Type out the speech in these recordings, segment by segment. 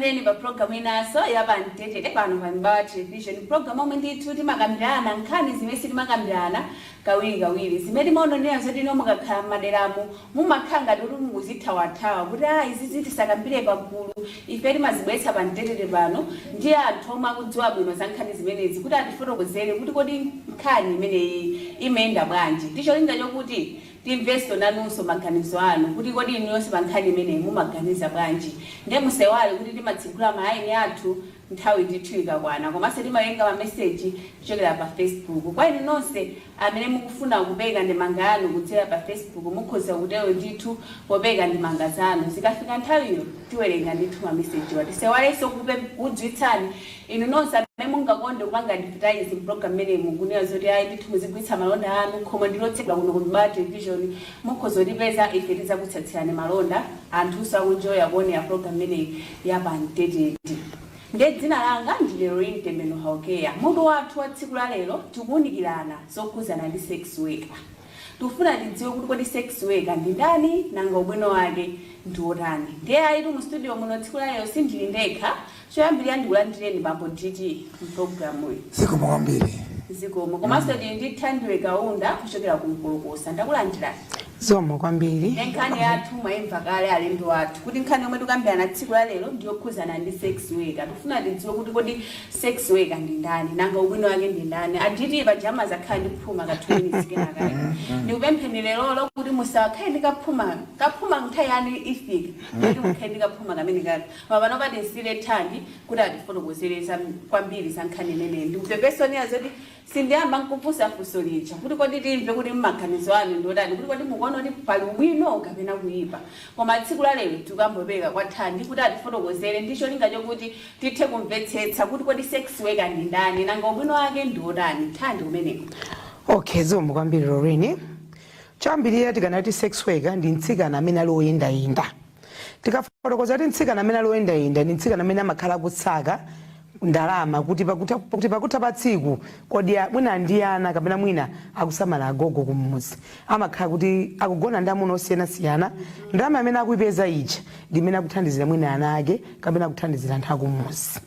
Ndikulandireni pa programu inanso ya Pamtetete pano pa Mibawa Television, programu omwe ndithu timakambirana nkhani zimene sitimakambirana kawirikawiri, zimene timaononera zoti ino mukakhala m'maderamo mumakhala ngati kuti mukuzithawathawa kuti a izi zitisakambire pagulu. Ife timazibweretsa pamtetete pano ndi anthu omwe akudziwa bwino za nkhani zimenezi kuti atifotokozere kuti kodi nkhani imeneyi imayenda bwanji, ndi cholinga chokuti timvenso nanunso maganizo anu kuti kodi inuyonso pa nkhani imeneyi mumaganiza bwanji. Nde musaiwale kuti timatsegula ma line athu nthawi ndithu ikakwana, komanso timawerenga mameseji kuchokera pa Facebook. Kwa inu nonse amene mukufuna kupereka ndemanga yanu kudzera pa Facebook, mukhoza kutero ndithu popereka ndemanga zanu. Zikafika nthawiyo tiwerenga ndithu mamesejiwa. Tisaiwalenso kudziwitsani inu nonse amene mungakonde kupanga advertise program imeneyi, mukunena zoti ayi ndithu muzigulitsa malonda anu, khomo ndilotsekula kuno ku Mibawa Television. Mukhoza kutipeza ife, tidzakutsatsirani malonda, anthunso akunjoya kuonera program imeneyi ya Pamtetete. Nde dzina langa ndi Leroin Temeno Haukeya. Mutu wathu wa tsiku la lero tikuwunikirana zokhuzana ndi sex worker. Tikufuna tidziwe kuti kodi sex worker ndi ndani, nanga ubwino wake ndi otani? Ndiye ayitu mu studio muno tsiku la lero sindili ndekha. Choyambirira ndikulandireni, bambo DT, mpulogalamuyi. Zikomo kwambiri. Zikomo. Komanso tili ndi Thandiwe Kaunda kuchokera ku Mkolokosa. Ndakulandirani. Zikomo kwambiri. Nde nkhani yathu mwayimva kale alendo athu kuti nkhani yomwe tikambirana tsiku la lero ndiyokhuzana ndi sex worker. Tikufuna tidziwe kuti kodi sex worker ndi ndani, nanga ubwino wake ndi ndani? Aditi pajama zakhala ndi phuma ka 2 minutes kenaka ndikupempheni lerolo kuti musakhale ndi kaphuma. Kaphuma nthawi yanu ifika kuti mukhale ndi kaphuma kamene kaka. Koma pano pati nsile Thandi kuti atifotokozere kwambiri za nkhani imeneyi. Ndikupepesonera zoti sindiyamba nkufunsa funso lija kuti kodi timve kuti mmaganizo anu ndiotani, kuti kodi mukuona kuti pali ubwino kapena kuyipa. Koma tsiku la lero tikambopereka kwa Thandi kuti atifotokozere ndi cholinga chokuti tithe kumvetsetsa kuti kodi sex worker ndi ndani, nanga ubwino wake ndi otani. Thandi, kumeneko. Okay, zikomo kwambiri, Lorraine. Choyambirira tikanati sex worker ndi mtsikana amene ali woyendayenda. Tikafotokoza kuti mtsikana amene ali woyendayenda ndi mtsikana amene amakhala kutsaka ndalama kuti pakutha pa tsiku kodi mwina ndi ana kapena mwina akusamala agogo kumudzi, amakhala kuti akugona ndi amuna osiyanasiyana. Ndalama amene akuipeza ija ndi imene akuthandizira mwina ana ake kapena akuthandizira anthu akumudzi.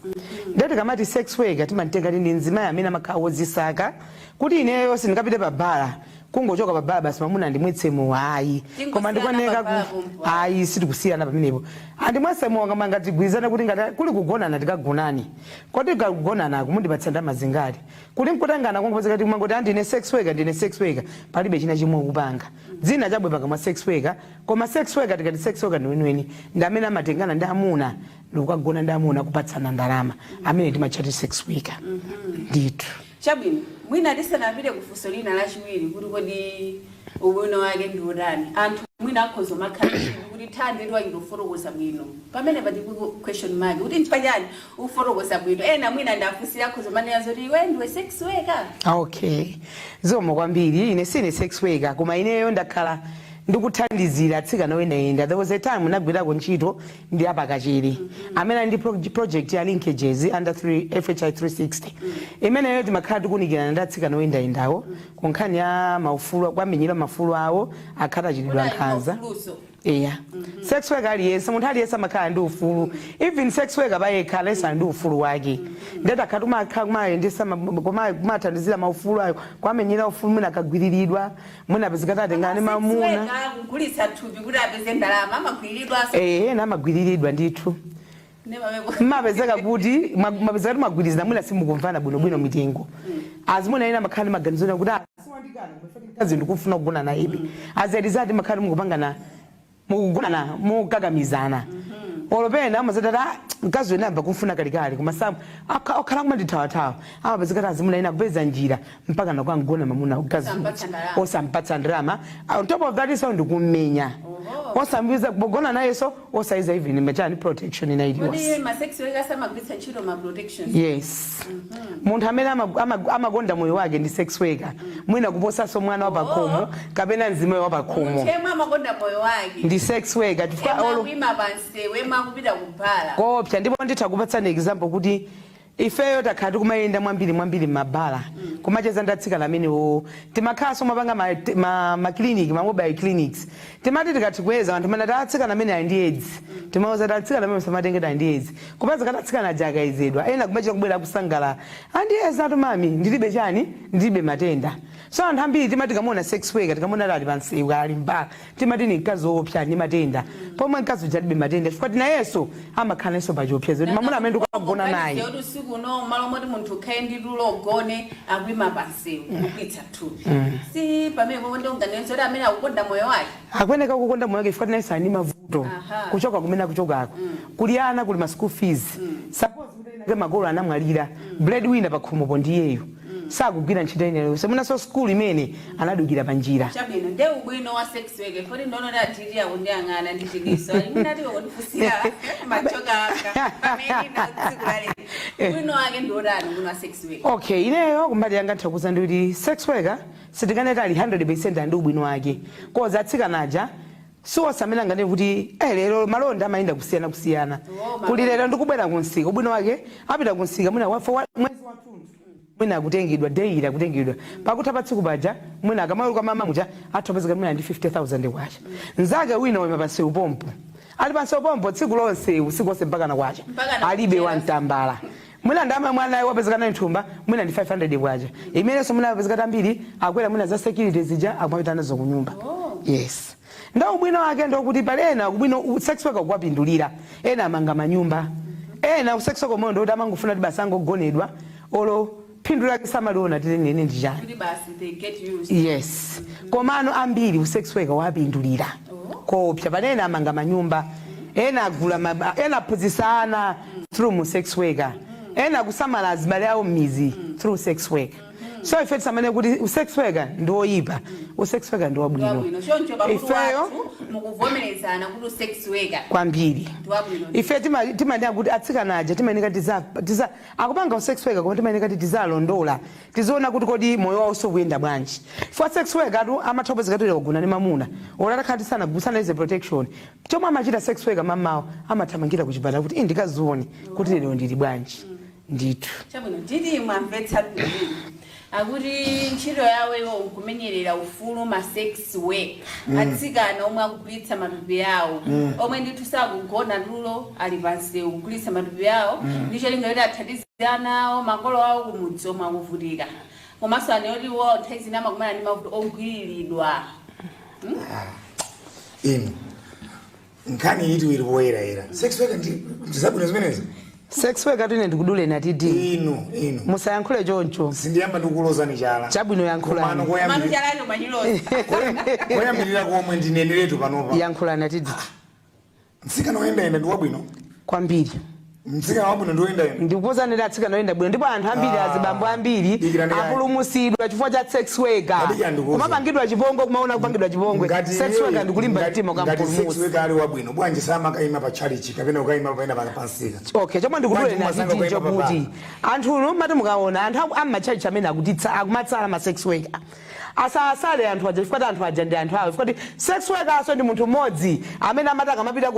Ndiye tikamati sex worker timatenga kuti ndi mzimayi amene amakhala wozisaka kuti ineyo sindingapite pa bala, kungochoka pa bala basi mamuna andimwetse mowa, ayi. Koma Tingosiyana ndikuoneka pa bala pompo. Ayi, sitikusiyana pamenepo. Andimwetse mowa koma ngatigwirizane kuti ngati kuli kugonana tikagonane. Kodi tikagonana mundipatsa ndalama zingati? Kuli nkutangana kungopezeka kuti kumangoti andine sex worker, ndine sex worker, palibe china chimwe kupanga, dzina chabwe pakamwa sex worker. Koma sex worker, tikati sex worker ndi weniweni ndi amene amatengana ndi amuna ndikukagona ndi amuna kupatsana ndalama, amene timatchati sex worker ndithu. Chabwino, mwina tisanapite kufunso lina lachiwiri kuti kodi ubwino wake ndi utani, anthu mwina akhoza makhala kuti Thandi tiwachita kufotokoza bwino pamene pati question mark kuti nchifukwa chani ufotokoza bwino. Ena mwina ndafunsira akhoza manena zoti iwe ndiwe sex worker. Okay, zikomo kwambiri. Ine sine sex worker, koma ineyo ndakhala ndikuthandizira atsikana oyendayenda. There was a time ndagwirako ntchito ndi apakachiri amene ali ndi project ya linkages under 3 FHI 360. Imeneyo timakhala tikuunikirana ndi atsikana oyendayendawo ku nkhani ya maufulu, kwamenyera maufulu awo akhala achitidwa nkhanza. Ufuluso. Iya, sex worker aliyense, munthu aliyense amakhala ndi ufulu. Even sex worker payekha aliyense ali ndi ufulu wake. Ndeti akhala kumakhala kumayendesa kumathandizira maufulu ayo, kwamenyera ufulu, mwina akagwiriridwa, mwina apezeka atengana ndi mamuna. Kugulitsa thupi kuti apeze ndalama amagwiriridwanso? Eh, ena amagwiriridwa ndithu. Mmapezeka kuti mapezeka kuti mwagwirizana, mwina simukumvana bwinobwino mitengo. Azimuna ena amakhala ndi maganizo ena kuti, "Ah, siwandikana, mkazi ndikufuna kugona nayebe." Azati makhala mukupangana, mukugonana mukakamizana. Olopena amazati, "Ah, mkazi wene amba kumfuna kalikali, koma sam akhala kumandithawathawa." Amapezeka kuti azimuna ena akupeza njira mpaka nakangona mamuna mkazi Osampatsa ndalama. osampatsa ndalama. On top of that iso ndikumenya, osambiza kugona nayeso, osaiza even machani protection ina Kodi iliyonse. ma sex workers amagwiritsa ntchito ma protections? Yes, munthu amene amakonda moyo wake ndi sex worker, mwina kuposanso mwana wa pakhomo kapena mzimayi wa pakhomo. Munthu yemwe amakonda moyo wake ndi sex worker chifukwa yemwe akuyima pansewu, yemwe akupita kubhala. Kopsa. Ndipo nditha kupatsani example kuti ifeyo takhala tikumayenda mwambiri mwambiri m'mabala kumacheza ndi atsikana amenewo. Timakhalanso mapanga ma clinic, ma mobile clinics. Timati tikati kuyeza anthu manati atsikana amene ali ndi AIDS. Timauza kuti atsikana amene samatengedwa ndi Edzi, kupeza kati atsikana aja akayezedwa, ena kumachita kubwera kusangalala, andiyezatu mami, ndilibe chani, ndilibe matenda. So anthu ambiri timati tikamuona sex worker, tikamuona ali pansewu, ali mbala, timati ni mkazi woopsa ndi matenda, pomwe mkazi uja alibe matenda, chifukwa tinayenso amakhalanso pa chiopsezo kuti mwamuna amene ndikukagona naye. Kuti usiku uno, malo moti munthu ukhale ndi tulo ugone, akuyima pansewu kugulitsa thupi. Si pamene pomwe ndionganiza kuti amene akukonda moyo wake? Akuyeneka kukonda moyo wake, chifukwa tinayenso ali ndi mavuto. Kuchoka kumene akuchokako, kuli ana, kuli ma school fees. Suppose kuti ena makolo anamwalira, breadwinner pa khomopo ndiyeyo, sakugwira ntchito ineyo, semunanso school imene anadukira pa njira. Chabwino, nde ubwino wa sex worker, foti ndiono kuti atiti akundiyang'ana ndi chidiso, iminatiwe kundifusira machoka anga pamene na tsiku lalero. Ubwino wake ndi otani, ubwino wa sex worker? Okay, ineyo kumbali yanga nthakuza ndi kuti sex worker sitikaneti ali 100% ndi ubwino wake, 'cause atsikana aja siwonse amene anganene kuti lero malonda amayenda kusiyana kusiyana. Oh, kuli lero ndikubwera kunsika, ubwino wake apita kunsika mwina wafa mwezi wathunthu, mwina akutengedwa daily, akutengedwa pakutha pa tsiku paja, mwina akamaweruka mama muja athapezeka mwina ndi 50,000 kwacha. Nzake wina wema pansewu pompo, ali pansewu pompo tsiku lonse, usiku wonse, mpaka na kwacha Mpaka na alibe kuchera. Wamtambala mwina ndama mwana wapezeka nayo nthumba mwina ndi 500 kwacha, imenenso mwina wapezeka tambiri akwera mwina za security zija, akumapita nazo kunyumba. Oh. Yes, ndo ubwino wake ndokuti pali ena ubwino sex worker kuwapindulira, ena amanga manyumba, ena sex worker omweyo ndikuti amangofuna kuti basi angogonedwa, olo phindu lake samaliona tili nene ndi chani. Kuti basi they get used. Yes, komano ambiri usex worker wapindulira kopsa panene amanga manyumba, ena agula ena aphunzitsa ana through mu sex worker, ena kusamala azibale awo m'mizi through sex worker. So ife tisamane kuti usex worker ndi woyipa, usex worker ndi wabwino. Wabwino choncho pamutu Ifeyo wathu mukuvomerezana kuti sex worker kwambiri. Ndi wabwino. Ife timanena kuti atsikana aja timayeneka tiza akupanga usex worker, koma timayeneka kuti tizalondola, tiziona kuti kodi moyo wawo sukuyenda bwanji. For sex worker atu amatha kupezeka kuti wagona ndi mamuna, olo atakhala tisanayize protection, chomwe amachita sex worker mamawo amathamangira kuchipatala kuti ndikazione kuti lero ndili bwanji ndithu. Chabwino, nditi mwamvetsa bwino. Akuti ntchito yawo iwo nkumenyerera ufulu ma sex worker, atsikana omwe akugulitsa matupi awo, omwe ndithu sakugona tulo, ali pansewu kugulitsa matupi awo ndi cholinga kuti athandize ana awo, makolo awo kumudzi omwe akuvutika. Komanso anoti iwo nthawi zina amakumana ndi mavuto ogwiriridwa. Inu, nkhani iti ili poyerayera, sex worker ndi ndizabwino zimenezi? Sex worker tine ndikudule natidi. Inu, inu. Musayankhule choncho. Sindiyamba ndikulozani chala. Chabwino, yankhulani. Komano manu koyambirira chalacho mwachiloza. Koyambirira komwe ndineneretu panopa. Yankhulani natidi. Mtsikana woyendayenda ndi wabwino? Kwambiri. Mtsikana wabwino ndi woyendayenda? Ndikuwuzani, atsikana oyenda bwino, ndipo anthu ambiri, Ah, azibambo ambiri dikira apulumusidwa chifukwa cha sex worker. Dikira ndikuwuze. Kumapangidwa chipongwe, kumaona kupangidwa chipongwe, Ngati sex worker ndikulimba mtima ngati sex ukampulumusa. worker ali wabwino, bwanji samakayima pa chalichi kapena ukayima paina pa pansika? Okay, chomwe ndikudule Bwanji umasanga natiti kuyima chokuti anthu uno mati mukaona anthu ammatchalichi amene akutitsa akumatsala ma sex worker, asasale anthu aja, chifukwa anthu aja ndi anthu awo, chifukwa sex worker aso ndi munthu mmodzi amene amati akamapita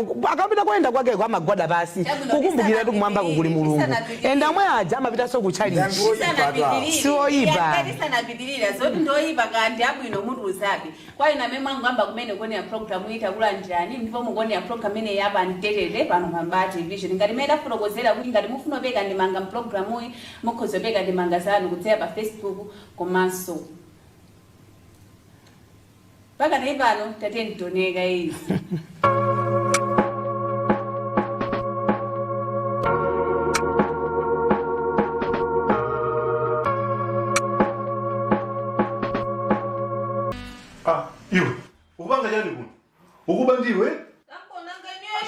kuyenda kwakeko amagwada pasi Chabwino, kukumbukira kuti kumwamba kuli Mulungu. tisanapitirire. Ende amwe aja amapitanso ku chalichi. Ndi oyipa atu awo. Si oyipa. Tisanapitirira zoti ndoyipa kandi abwino, mutiuzabe. Kwa inu amene mwangwamba kumene kuonera program iyi, takulandirani, ndipo mukuonera program imene yapa Mtetete pano pa Mbaa Television. Ngati mmene tafotokozera kuti ngati mufuna kupeka ndemanga mpulogalamu iyi, mukhoza kupeka ndemanga zanu kudzera pa Facebook. Komanso pakati pano tate ntoneka izi. Ah, iwe ukupanga chani kuno? Ukuba ndiwe?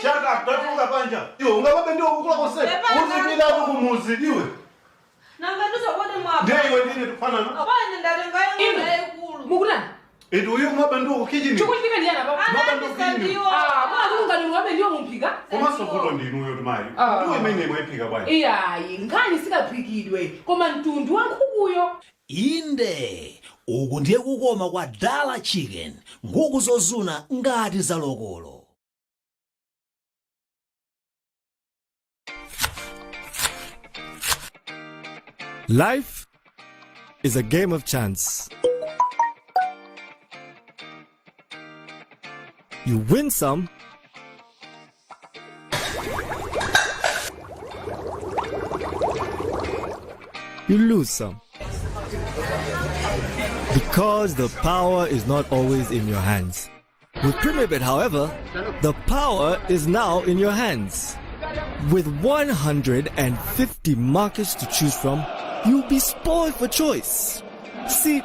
Shut up, tatuluka panja. Iwe ungababe ndiwe kukula konse? Uzipita kumuzi iwe. Ndiye iwe ndine tufanana. Mukutani? Iti uyu kumaba ndiwo ku kitchen. Chikuchitika ndi yana papa? Maba ndiwo kitchen. Ah, mwana kulungani mwabe ndiwo mumphika. Komanso vuto ndinuyo timayi. Ah. Ndiwe imene mwayiphika bwanji. Iyayi, nkhani sikaphikidwe, koma mtundu wa nkhukuyo. Inde, uku ndiye kukoma kwa Dala Chicken, nkhuku zozuna ngati zalokolo. Life is a game of chance. You win some, you lose some. Because the power is not always in your hands. With PremierBet, however, the power is now in your hands. With 150 markets to choose from, you'll be spoiled for choice. See,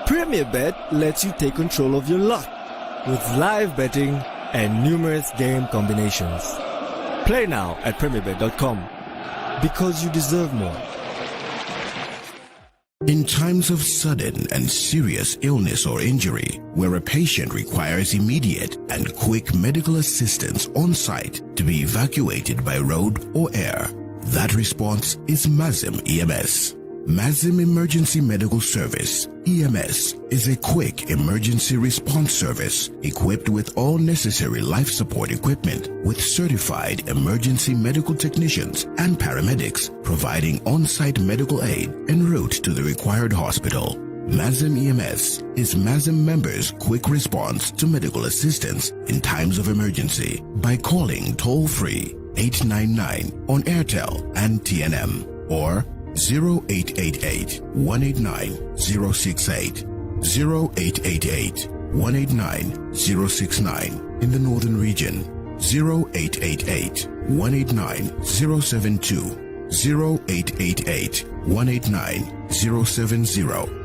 PremierBet lets you take control of your luck with live betting and numerous game combinations. Play now at premierbet.com because you deserve more. In times of sudden and serious illness or injury, where a patient requires immediate and quick medical assistance on site to be evacuated by road or air, that response is MASM EMS. MASM Emergency Medical Service, EMS, is a quick emergency response service equipped with all necessary life support equipment with certified emergency medical technicians and paramedics providing on-site medical aid en route to the required hospital. MASM EMS is MASM members' quick response to medical assistance in times of emergency by calling toll-free 899 on Airtel and TNM or 0888 189 068, 0888 189 069 in the northern region, 0888 189 072, 0888 189 070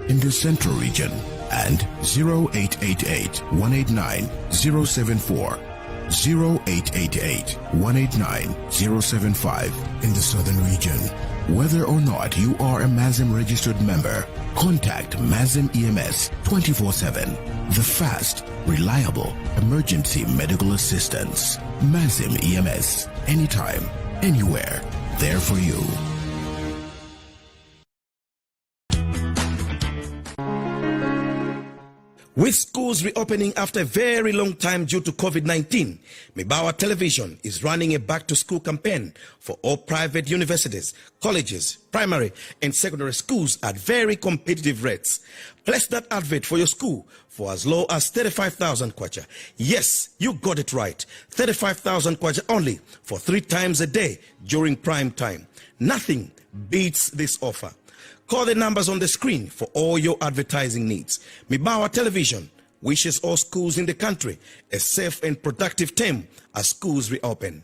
in the central region, and 0888 189 074, 0888 189 075 in the southern region. Whether or not you are a MASM registered member, contact MASM EMS 24/7. The fast, reliable emergency medical assistance. MASM EMS. Anytime, anywhere. There for you. With schools reopening after a very long time due to COVID-19, Mibawa Television is running a back to school campaign for all private universities, colleges, primary and secondary schools at very competitive rates. Place that advert for your school for as low as 35,000 kwacha. Yes, you got it right. 35,000 kwacha only for three times a day during prime time. Nothing beats this offer. Call the numbers on the screen for all your advertising needs. Mibawa Television wishes all schools in the country a safe and productive term as schools reopen.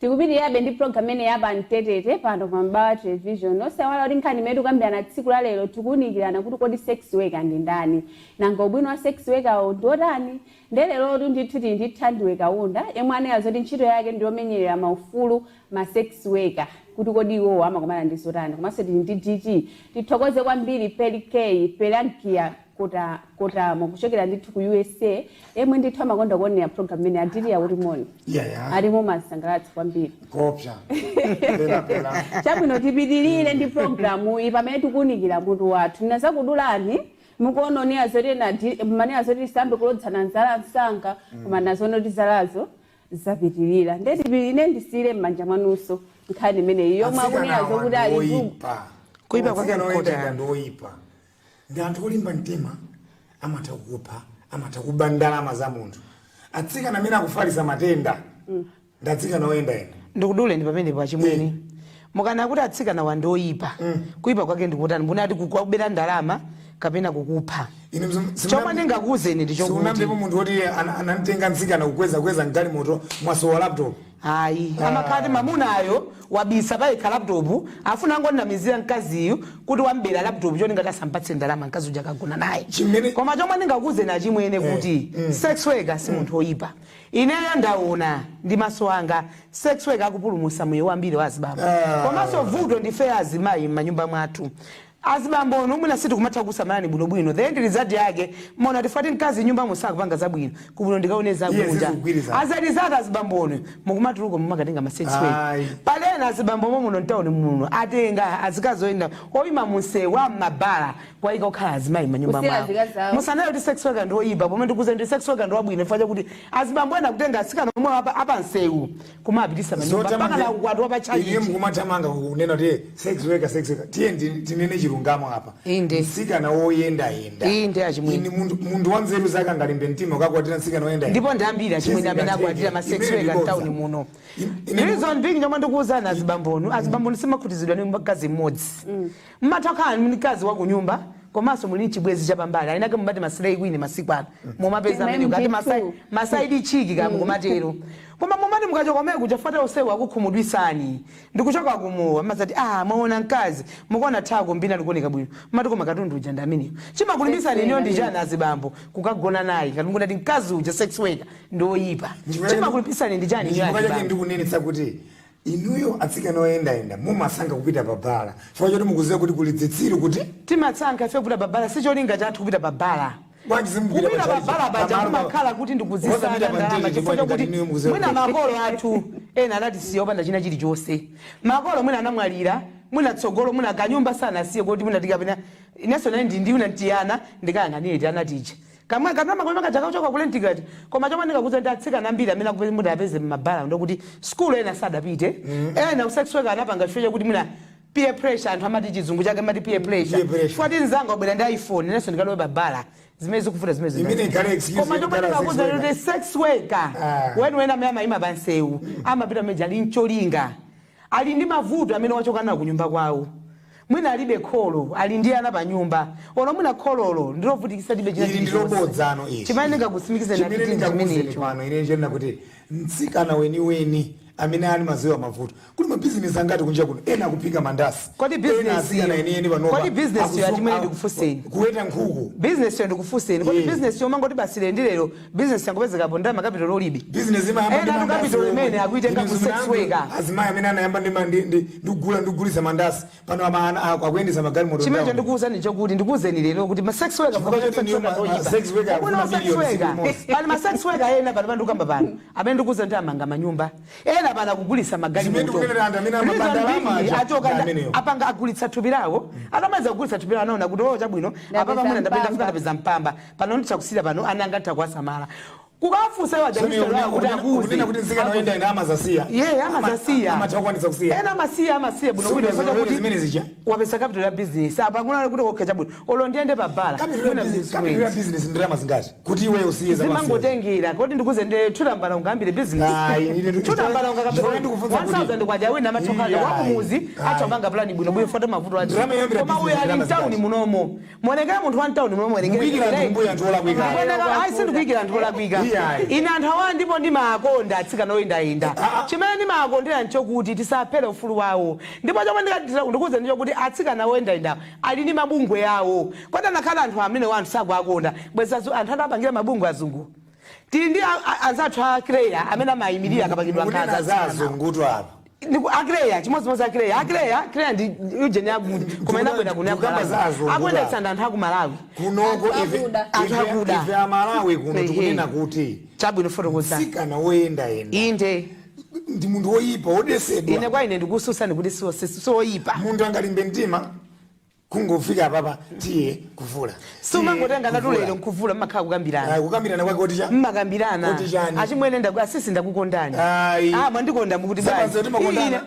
Tikupitirabe ndi program imene yapa Mtetete pano pa Mibawa Television. Osaiwala kuti nkhani imene tikukambirana tsiku la lero, tikuwunikirana kuti kodi sex worker ndi ndani, nanga ubwino wa sex worker ndi otani? Nde lerotu ndithu tili ndi Thandiwe Kaunda yemwe anena zoti ntchito yake ndiyomenyerera maufulu ma sex worker, kuti kodi iwowo amakumana ndi zotani. Komanso tili ndi DT. Tithokoze kwambiri Peri K Pelankia Kota Kotamo kuchokera ndithu ku USA, yemwe ndithu amakonda kuonera program imene aditi yakuti moni alimo masangalatsa kwambiri. Kopsa pela pela. Chabwino, tipitirire ndi programu iyi pamene tikuwunikira mutu wathu. Ndinazakudulani mukuononera zoti manena zoti tisambe kulodzana nzala msanga, koma nazono kuti zalazo zapitirira. Nde ine ndisiyire m'manja mwanunso nkhani imeneyi yomwe akunena zokuti ali Oyipa. Kuipa kwake Atsikana oyenda nkotani? ndi oyipa, ndi anthu olimba mtima, amatha kukupha, amatha kuba ndalama za munthu. Atsikana amene akufalisa matenda ndi atsikana oyendayenda. Ndikudule ndi pamenepo, achimwene. Mukana kuti atsikana wa ndioyipa, kuyipa kwake ndikutani? Munati kukubera ndalama kapena kukupha? Ine Chomwe ndingakuwuzeni ndi chokuti simunamvepo munthu woti anamtenga mtsikana kukweza kweza mgalimoto, mwasowa laptop? Ayi, amakhala mamunayo wabisa payekha laptop, afuna angonamizira mkaziyu kuti wambera laptop, choti ngati asampatse ndalama mkazi uja akagona naye. Koma chomwe ndingakuwuzeni, achimwene, kuti sex worker si munthu oyipa. Ineyo ndaona ndi maso anga sex worker akupulumutsa moyo wambiri wa azibambo. Komanso vuto ndife azimayi m'manyumba mwathu. Azibambo mwina sitikumatha kusamalani bwinobwino. The end result yake mona tifati mkazi nyumba musakupanga zabwino, kubwino ndikaone zakunja. Sizikugwirizana. Azalizati azibambono mukumatuluka mumakatenga ma sex worker. Ayi. Palena azibambo mo muno mtawuni muno atenga azikazi oyenda oyima munsewu amabala kwayika okhala azimayi manyumba Kusiya mwawo. azikazi awo. Musanayo kuti sex worker ndi oyipa, pomwe ndikuze ndi sex worker ndi wabwino, chifukwa chakuti azibambo ena kutenga atsikana omwe apa nsewu kumapitisa manyumba mpaka na ukwati Ine wapachalichi. mukumathamanga kunena kuti sex worker, sex worker. Tiye tinene chilungamo apa. Inde. Mtsikana woyendayenda. Inde, achimwene. Ini munthu wanzeru zake angalimbe mtima ukakwatira mtsikana woyendayenda? Ndipo ndambiri achimwene amene akwatira ma sex worker mtawuni muno. Reason being, chomwe ndikuwuzani azibambonu, azibambonu simakhutizidwa ndi mkazi mmodzi. Mmatha kukhala ndi mkazi wa kunyumba komanso muli chibwezi chapambali, ainake mumati ma slay queen masiku ano, mumapeza amene ngati MMG2. Ma side chick kaya kumatero. Koma mumati mukachoka kumene kuja fata usewu akukhumudwisani ndikuchoka kumuwa, mazati, "Ah, mwaona mkazi, mukuona thako mbina likuoneka bwino," mati koma katundu uja ndi ameneyo. Chimakulimbisani iniyo ndi chani azibambo kukagona naye kati mukunati mkazi uja sex worker ndi oyipa? Chimakulimbisani ndi chani iniyo Chifukwa chake azibambo? ndikunenetsa kuti inuyo atsikana oyendayenda mumasankha kupita pabala chifukwa choti mukuziwa kuti kuli zitsiru kuti Timatsankha ife kupita pabala, sicholinga chathu kupita pabala. Bwanji simupita Kupita pa pabala paja pamalo kumakhala kuti ndikuzisaka Osapita pa ndalama, mtete chifukwa chifukwa chakuti ngati inuyo mukuziwa mwina makolo athu ena anatisiya opanda china chilichonse. Makolo mwina anamwalira, mwina tsogolo mwina kanyumba sanasiye, kuti mwina tikapena inenso naye ndi mwina ntiyana ndikayang'anire tiyana tija kamwe katama komwe kaja kachoka kulentikati. Koma chomwe ndingakuza ndi atsikana ambiri amene akupeza muti apeze mmabala ndokuti skulu ena sadapite, ena u sex worker anapanga chifukwa chakuti mwina peer pressure, anthu amati chizungu chake amati peer pressure. Peer pressure. Chifukwa ti mzanga wabwera ndi iPhone, inenso ndikalowe babala, zimene zikufuta zimene. Imene ikhale excuse Koma chomwe yokhala sex ndingakuza worker. kuti sex worker weniweni amene amayima pansewu amapita meja ali mcholinga, ali ndi mavuto amene wachoka nawo kunyumba kwawo. Mwina alibe kholo, ali ndi ana pa nyumba, olo mwina khololo ndilovutikisa, libe china Ili chilichonse. ndilobodzano ili. Chimene ndingakutsimikize Chimene nati ndingakuuzeni chimenecho. pano ine chenena kuti mtsikana weniweni amene ali maziwa mavuto, kuli mabizinesi angati kunja kuno, ena akuphika mandasi. Kodi Ena business atsikana enieni panopa kodi business yo achimwene ndikufunseni. Kuweta nkhuku. Business yo ndikufunseni, kodi business yo mangoti basi ndi lero business yangopezekapo ndalama, capital olibe? Business imayamba ndi Ena mandasi capital omwe. imene akuitenga Ine ku sex zimunayamba worker. Azimayi amene anayamba ndi kugula ndi kugulitsa mandasi pano akuyendetsa magalimoto. Chimene Ndawo. ndikuwuzani chokuti ndikuwuzeni lero kuti ma sex worker Chifukwa choti niyo ma sex worker Ubwino wa akufuna sex million worker, limodzi. pali ma sex worker ena pano pandikukamba pano amene ndikuwuza ndi amanga manyumba, ena pano akugulitsa Zimene magalimoto. ndikunenera anthu amene amabanda Reason ndalama being, aja, achoka ndi amenewo. apanga agulitsa thupi lawo. Atamaliza kugulitsa thupi lawo anaona kuti, "Oh, chabwino, apa pamwina mpamba. ndapeza ndapeza mpamba pano, ndithakusira pano ananga ndithakuwasamala." Kukafunsa iwo aja So history yawo kuti akuuze. Kunena kuti mtsikana woyendayenda amazasiya. Ye, amazasiya. Amatha kukwanitsa kusiya. Ena amasiya, amasiya bwino bwino Sikuti chifukwa chakuti zimene zija. wapeza capital ya business apa, kunali kuti okay, chabwino, olo ndiyende pa bala mwina Capital ya business ndalama zingati kuti iwe usiye za pansi? Zimangotengera kodi ndikuze ndi tutambala ungambire business. Ayi, Tutambala chifukwa ndikufunsa kuti- 1000 kwaja wina amatokhala Iya, wakumuzi ayi. achapanga plan bwino bwino fota mavuto acho. Ndalama yoyambira Koma uyo business, ali ndalama mtawuni zingati? munomo, muonekere munthu wa mtawuni munomo. Mukuyikira anthu kumbuyo anthu olakwika. Ayi, sindikuyikira anthu olakwika. Iya, ayi. Ine anthu awa ndipo ndimakonda atsikana oyendayenda. Chimene ndimakondera nchokuti tisaphere ufulu wawo, ndipo chomwe ndikuwuze ndichokuti atsikana oyendayenda ali ndi mabungwe yawo. Kodi anakhala anthu amene wanthu sakuakonda bweza anthu adapangira mabungwe azungu? Tili ndi anzathu a Creya amene amayimirira akapangidwa Mukunena nkhanza za atsikana. azungutu apa. Akreya chimodzimodzi, akreya akreya kreya ndi ujeni yakuti koma inabwera kuno. Tikukamba za azungu. Akuyendetsa ndi anthu aku Malawi. Kunoko Anthu ife akuda. Anthu akuda. Ife Amalawi kuno tikunena kuti Chabwino, fotokoza. mtsikana woyendayenda ndi munthu woyipa, wodesedwa. Ine kwa ine ndikususani kuti siwoyipa. Munthu angalimbe mtima kungofika apapa, tiye kuvula? Sumangotenga Tiye natulero kuvula. nkuvula, mmakhala kukambirana. Ayi, kukambirana kwake kuti cha? Mmakambirana. Kuti chani? Achimwene, asisi ndakukondani. Ayi. Ah, mwandikonda mukuti Sapanso timakondana. Ine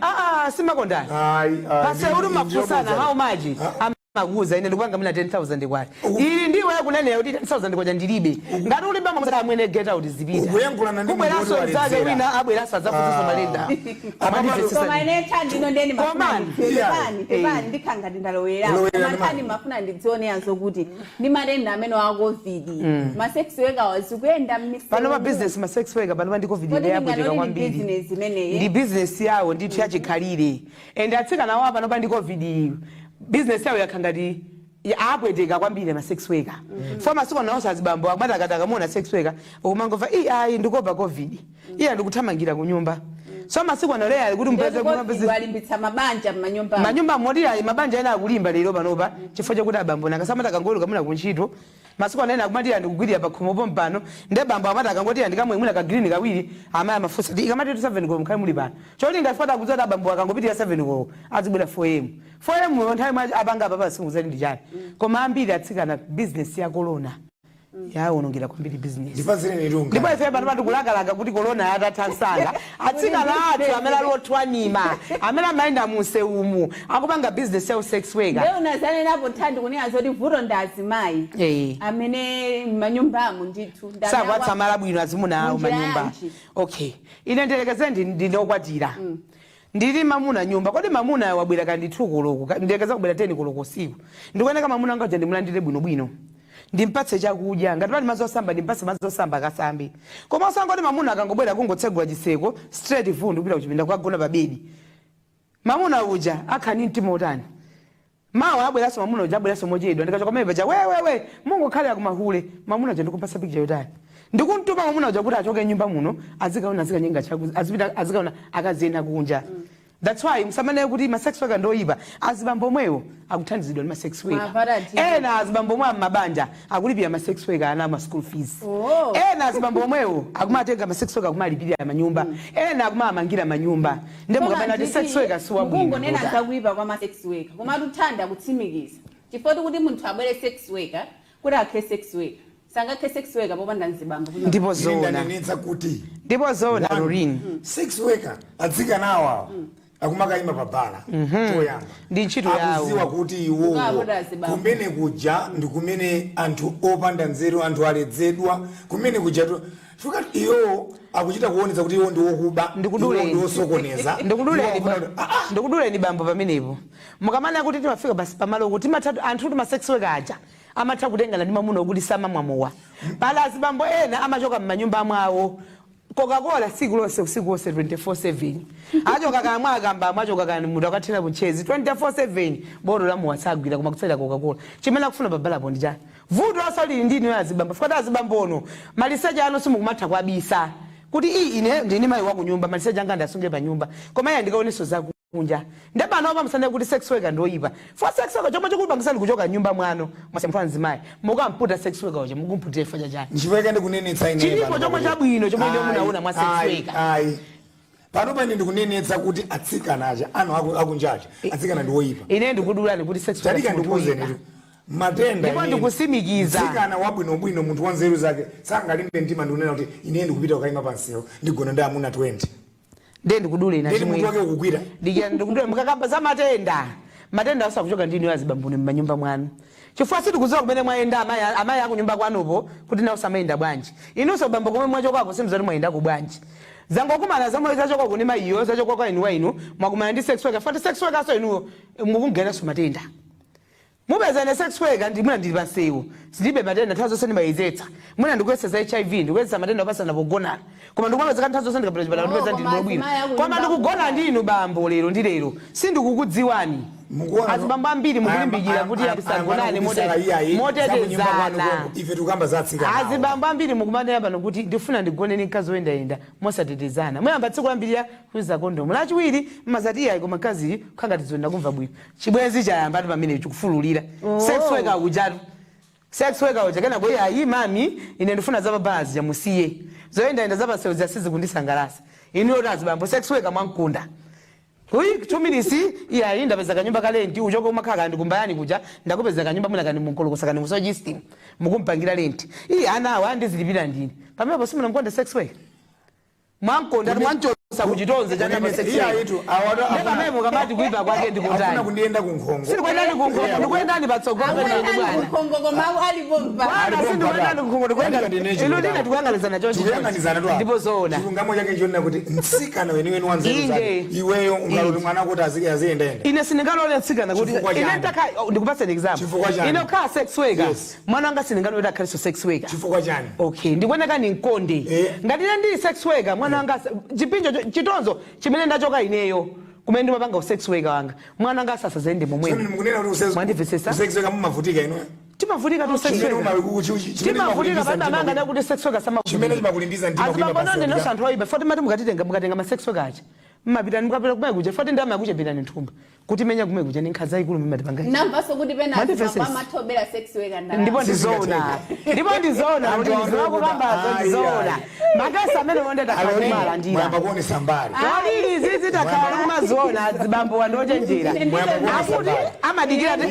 simakondana. Ayi, ayi, Pase uri mafusana ndiyobodza. how much amakuuza, ine ndikupanga mina 10,000 kwati ili ndiwe kunenera kuti 10,000 kwacha ndilibe. Ngati ulibe amakuti, "Amwene, get out," zipita. Ukuyankhulana ndi munthu Kubweranso woti mzake waledzera. wina abweranso adzafunsanso malenda. Koma ine nthani ino ndeni mafuna Komani. ndidziwe. Pepani, pepani, ndikhala ngati ndalowera. Ulowera Koma ndi nthani mafuna ndidzioneyanso kuti ndi matenda amene wa COVID, ma sex worker wazikuyenda. Pano pa business ma sex worker pano pa ndi COVID Kodi ndiyabweteka ndinganoti ndi kwambiri. business imeneyi? Ndi business yawo ndithu yachikhalire, and atsikana awo pano pa ndi COVID business yawo yakha ngati apweteka kwambiri ma sex worker. Fo masiku anawonso azibambo akumatakataka muona sex worker ukumangomva, "Iyi ayi, ndikuopa COVID, iye ndikuthamangira ku nyumba." So masiku ano leya kuti mpeze Ndekuti walimbitsa mabanja m'manyumba. Manyumba moti ayi, mabanja ena akulimba lero panopa chifukwa chakuti abambo nakasamata akangoloka muna kuntchito. Masiku ano ena akumati andikugwirira pa khomopo mpano, nde bambo amati akangoti andikamwe mwina ka green kawiri, amayi amafunsa ti ikamati 7 koloko mukhale muli pano. Cholinga chifukwa akudziwa kuti abambo akangopitira 7 koloko azibwera 4 am. 4 am yo nthawi imwe apanga apapa singuzati ndi chani. Koma ambiri atsikana, business ya corona yawonongera kwambiri business. Ndipazireni tunga. Ndipo ife pano tikulakalaka kuti corona yatatha msanga, atsikana athu amene ali othwanima, amene amayenda munsewumu akupanga business ya sex worker. Leo unazanenapo Thandi kunena zoti vuto ndi azimayi amene m'manyumbamo ndithu ndi amene Sakuwatsamala bwino azimuna awo Munjira manyumba. yanji? Okay, ine ndilekeze ndinokwatira, ndili mamuna nyumba. Kodi mamuna wabwera kandi 2 koloko, ndilekeze kubwera 10 koloko usiku, ndikuoneka mamuna anga uja ndimulandire bwinobwino, ndimpatse chakudya, ngati pali madzi osamba ndimpatse madzi osamba akasambe. Koma osangoti mamuna akangobwera kungotsegula chiseko, straight vundu kupita kuchipinda kukagona pa bedi. Mamuna uja akhala ndi mtima otani? Mawa abweranso mamuna uja, abweranso mochedwa, ndikachoka pamene paja wewewe mungokhalira kumahule. Mamuna uja ndikumpatsa picture yotani? Ndikumtuma mamuna uja kuti achoke nyumba muno azikaona, azikanyenga chaku, azipita azikaona akazi ena kunja. That's why musamanene kuti ma sex worker ndoyipa. Azibambo omwewo akuthandizidwa ndi ma sex worker. Mavara ati. Ena azibambo omwe am'mabanja akulipira ma sex worker ana ma school fees. Ena azibambo omwewo akumatenga ma sex worker akumalipirira manyumba, ena akumamangira manyumba. Nde mukamana kuti sex worker si wabwino, Mukungonena ndota. zakuipa kwa ma sex worker, koma tuthanda kutsimikiza chifukwa kuti munthu abwere sex worker, kuti akhale sex worker, sangakhe sex worker popanda mzibambo. Ndipo Ine zoona. ndanenetsa kuti Ndipo zoona, one, Lorin. Sex worker atsikana awawa akumakayima pa bala choyamba Ndi ntchito yawo. Akuziwa kuti iwowo Kukavuta azibambo. Kumene kuja ndi kumene anthu opanda nzeru, anthu aledzedwa kumene kuja chifukwa iwowo akuchita kuonetsa kuti iwo ndi wokuba, Ndikuduleni. iwo ndi osokoneza. Ndikuduleni. Iwo akufuna kuti- Ah, ah. Ndikuduleni bambo pamenepo. Mukamana kuti timafika basi pamalo kuti timatha anthu kuti ma sex worker aja amatha kutengana ndi mamuna okuti samamwamowa. Pala azibambo ena amachoka m'manyumba mwawo Coca-Cola siku lonse, usiku wonse, 24/7. Achoka kamwe akamba amachoka kani munthu akathera kuchezi 24/7, botolo la mowa sagwira koma kutsatira Coca-Cola. Chimene akufuna pabalapo ndi chani? Vuto aso lili ndi inuyo azibambo, futi azibambono maliseche anu simukumatha kuabisa kuti iyi ine ndini mayi wa kunyumba, maliseche anga ndasunge pa nyumba, koma iye ndikaonenso zakunja. Nde panopa musanene kuti sex worker ndoyipa for sex worker chomwe chikupangisani kuchoka nyumba mwano mwasemphwa mzimayi, mukamputa sex worker uja, mukumputira chifukwa chachani? Nchifukwa chake ndikunenetsa ine Chilipo pano chomwe pakuti- chabwino chomwe ndiye Ayi, munaona mwa sex ayi, worker. Ayi, pano pane ndikunenetsa kuti atsikana aja ano akunjaja, atsikana ndi woyipa. Ine ndikudulani kuti sex worker Tadika si munthu ndikuwuzeni woyipa. tu matenda Ndipo ine. ndikusimikiza. Mtsikana wabwinobwino, munthu wa nzeru zake, sangalimbe mtima ndikunena kuti ine ndikupita kukayima pansewu ndigona ndi amuna 20. Ndiye ndikudule na Ndeni munthu wake ukugwira. Ndikira ndikudule. Mukakamba za matenda, matenda asakuchoka ndinu azibambuni m'manyumba mwanu, chifukwa sitikudziwa kumene mwayenda amayi akunyumba kwanupo kuti nawo samayenda bwanji. Inunso bambo komwe mwachokako simuzati mwayendako bwanji. Zangokumana zomwe zachoka kuni mayiyo, zachoka kwa inu wa inu mwakumana ndi sex worker. Fati sex worker so inuyo mukungenanso matenda. Mupeza ine sex worker ndi mwina ndili pansewu, sindilibe matenda, nthawi zonse ndimayezetsa, mwina ndikuyeseza HIV, ndikuyeseza matenda opasana pogonana, koma ndikumapezeka nthawi zonse ndikapita chipatala ndipeza ndili Koma bwino. azimayi akunyumba. Koma ndikugona ndi inu bambo lero ndi lero sindikukudziwani. Mukuona Azibambo ambiri mukulimbikira kuti tisagonane motetezana. Ife tikukamba za atsikana awo. Azibambo ambiri mukumanena pano kuti ndifuna ndigoneni mkazi woyendayenda mosatetezana. Muyamba tsiku lambirira kuyuza kondomu, lachiwiri mmazati iyayi, koma mkaziyi kukhala ngati zonda kumva bwino. Chibwenzi chayambatu pamene chikufululira. Sex worker ujatu, sex worker uja kenako iyayi, mami, ine ndifuna zapabala zija musiye, zoyendayenda zapansewu zija sizikundisangalatsa. Inuyo azibambo sex worker mwamkunda kuyi 2 minutes, iyayi, ndapeza kanyumba ka rent, uchoke umakhala kandi kumbayani kuja, ndakupeza kanyumba mwina kandi munkolokosa kandi musoji mukumpangira rent. Iyi ana awa andizilipira ndini. Pamenepo simunamkonde sex worker, mwamkonda, mwamchosa kuchitonze cha nyama sex Iya, worker. itu awado Ndi pamene mukamati kuipa kwake afuna ndikutani? kundiyenda kunkhongo. Sindikuyendani kunkhongo, ndikuyendani patsogolo pene Akuyendani bwana. kukhongo koma alipo mpa. Bwana, sindikuyendani kunkhongo, ndikuyenda inu ndine tikuyang'anizana chonchi. Tikuyang'anizana tu apa. Ndipo zoona. Chilungamo chake chonena kuti mtsikana weniweni wa nzeru zake, iweyo ungaloti mwana kuti aziyendayenda? Ine sindingalole mtsikana kuti Chifukwa ine chani? ndakha ndikupaseni example. Chifukwa chani? Ine kukhala sex worker, mwana wanga sindingalole kuti akhalenso sex worker. Chifukwa chani? Okay, ndikuoneka ni mkonde. Ngati ine ndili sex worker, mwana wanga chipinjo chitonzo chimene ndachoka ineyo kumene ndimapanga u sex worker wanga, mwana wanga asasazende Tsono momwemo. mukunena kuti Mwandimvetsetsa? u sex worker mumavutika inuyo? Timavutika tu sex Chimene worker. chimene Timavutika chimakulimbisa pamene mtima amanga ndakuti sex worker sama. Chimene chimakulimbisa mtima kuima Azibambo pansi nonde ndi nonse anthu oyipa foti mati mukatitenga, mukatenga ma sex worker aja, mmapitani, mukapita kumene kuja foti ndi amakuchepirani nthumba kuti menya kumene kuja ndi nkhanza ikulu mmatipanga. Namvanso kuti pena Mandimvesesa. amathobera sex worker ndalama. Ndipo ndizoona, ndipo ndizoona kuti Anthu ndizokukambazo ayi, ndizoona. ayi. Makesi amene onde Aloni, takhala mwayamba kuonesa mbali. Alili zizi takhala kumaziona, azibambo wandochenjera. Mwayamba kuonesa Akuti mbali. amadikira ti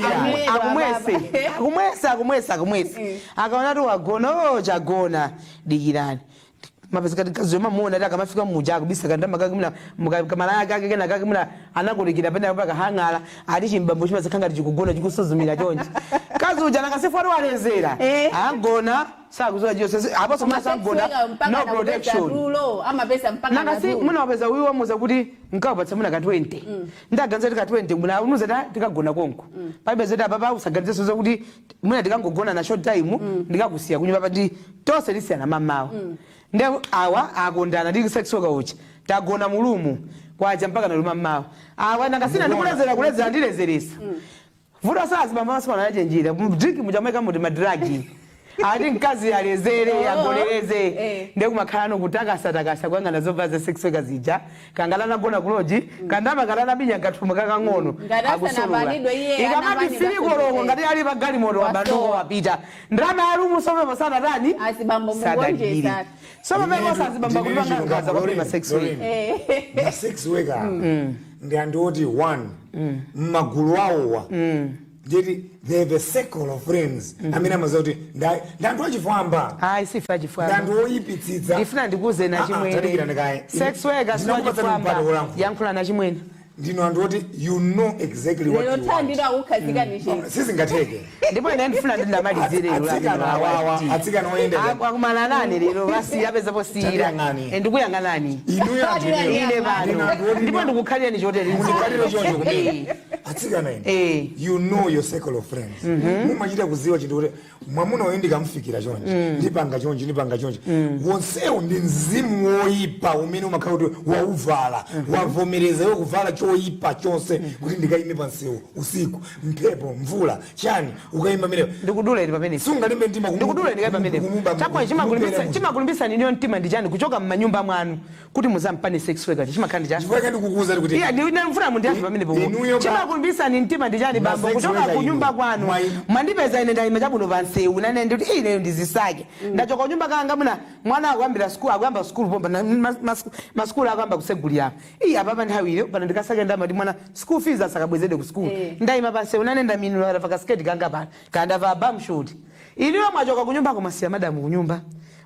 akumwese, akumwese, akumwese, akumwese, akaona ti wagona, o chagona, dikirani. Mapezeka tikazi mamuona ti akamafika muja akubisa kandama kake muna kamalaya kake kena kake muna anakulekera pena paka hang'ala ati chimbambo chimazikhala ngati chikugona chikusuzumira chonchi. Kazi uja nakasifu ati walezera, agona sakuzola chiyonse aponso Koma sex muna sagona worker mpaka no nakupeza protection. Tulo amapeza mpaka Nangasi natulo. muna wapeza uyu wamuza kuti nkawapatsa muna ka 20, ndaganiza ti ka 20 muna unuza ta tikagona konko palibe zoti apapa usaganizenso zokuti muna tikangogona na short time ndikakusiya kunyumba pati tonse tisiyana mamawa. Nde awa akondana ndi sex worker uchi, tagona mulumu kwaja mpaka naluma mmawa. Awa nangasina ndikulezera, kulezera ndilezeresa vuto sazibamba masipano anachenjera drink muchamweka muti ma drugs ati mkazi alezere, agonereze. Ndiye kumakhala no kutakasa-takasa kuyang'ana zovala za sex worker zija, kangala anagona kuloji kandama kalana binya kathuma kakang'ono. Ngati asanabanidwe iye, Ikamati anabanidwa filikoloko ngati ali pa galimoto wabanduko Wasowa. wapita ndalama ya room sopepo sanatani Azibambo sadalipire. mugonjesa. Sopepo sazibamba Ndinene kupanga nkhanza kwambiri ma sex worker. Lorraine, ma sex worker ndi anthu oti one mmagulu awowa nditi they have a circle of friends amene amaziwa kuti ndi anthu achifwamba, Ayi, sife ndi achifwamba. anthu oyipitsitsa. Ndifuna ndikuze na Ah, ah, tadikirani chimwene. kaye. Sex worker Ndinakupatsani mpata siwachifwamba. wolankhula. Yankhula na chimwene. Ndinu anthu oti you know exactly what Lero you want. thandiro akukhazika ni chinthu. Sizingatheke. Ndipo ine ndifuna ndindamalizire. Atsikana awawa, atsikana oyenda Akumana nani lero basi apezapo siyira. Tandiyang'ani. Ndikuyang'anani. Inuyo anthu inuyo. Ine pano Ndinu anthu oti ndipo ndikukhalirani chotere. Mundikhalire choncho kumene atsikana ine. You know your circle of friends, mumachita kuziwa chinthu kuti mwamuna uyu ndikamfikira chonchi, ndipanga chonchi, ndipanga chonchi, wonsewu ndi mzimu woyipa umene umakhala kuti wauvala, wavomereza iwe kuvala choyipa chonse kuti ndikayime pansewu usiku, mphepo, mvula, chani, ukayima menewo. Ndikuduleni pamene. Sungalimbe mtima Ndikuduleni kayi pamene. Chakwa kumubera chimakulimbitsa niniyo mtima ndi chani kuchoka mmanyumba mwanu kuti muzampane sex worker? Chimakhala ndi chani? Chifukwa ndikukuuza kuti Iya, ndifuna mundiyankhe pamene popo. Inuyo Chimakulimbitsa ni mtima ndi chani, Ma bambo, sex kuchoka worker kunyumba inu. kwanu? Mwandipeza ine ndayima chabwino pansewu nane ndikuti ineyo ndizisake. Ndachoka kunyumba kanga muna mwana akuyambira skulu, akuyamba skulu pomba maskulu akuyamba kusegulira iyi apapa nthawi iyo pano ndikasake ndamati mwana school fees asakabwezedwe ku skulu. Ndayima pansewu nane ndaminula pa kasiketi kanga pano kandava bum short. Iniyo mwachoka kunyumba kumasiya madamu kunyumba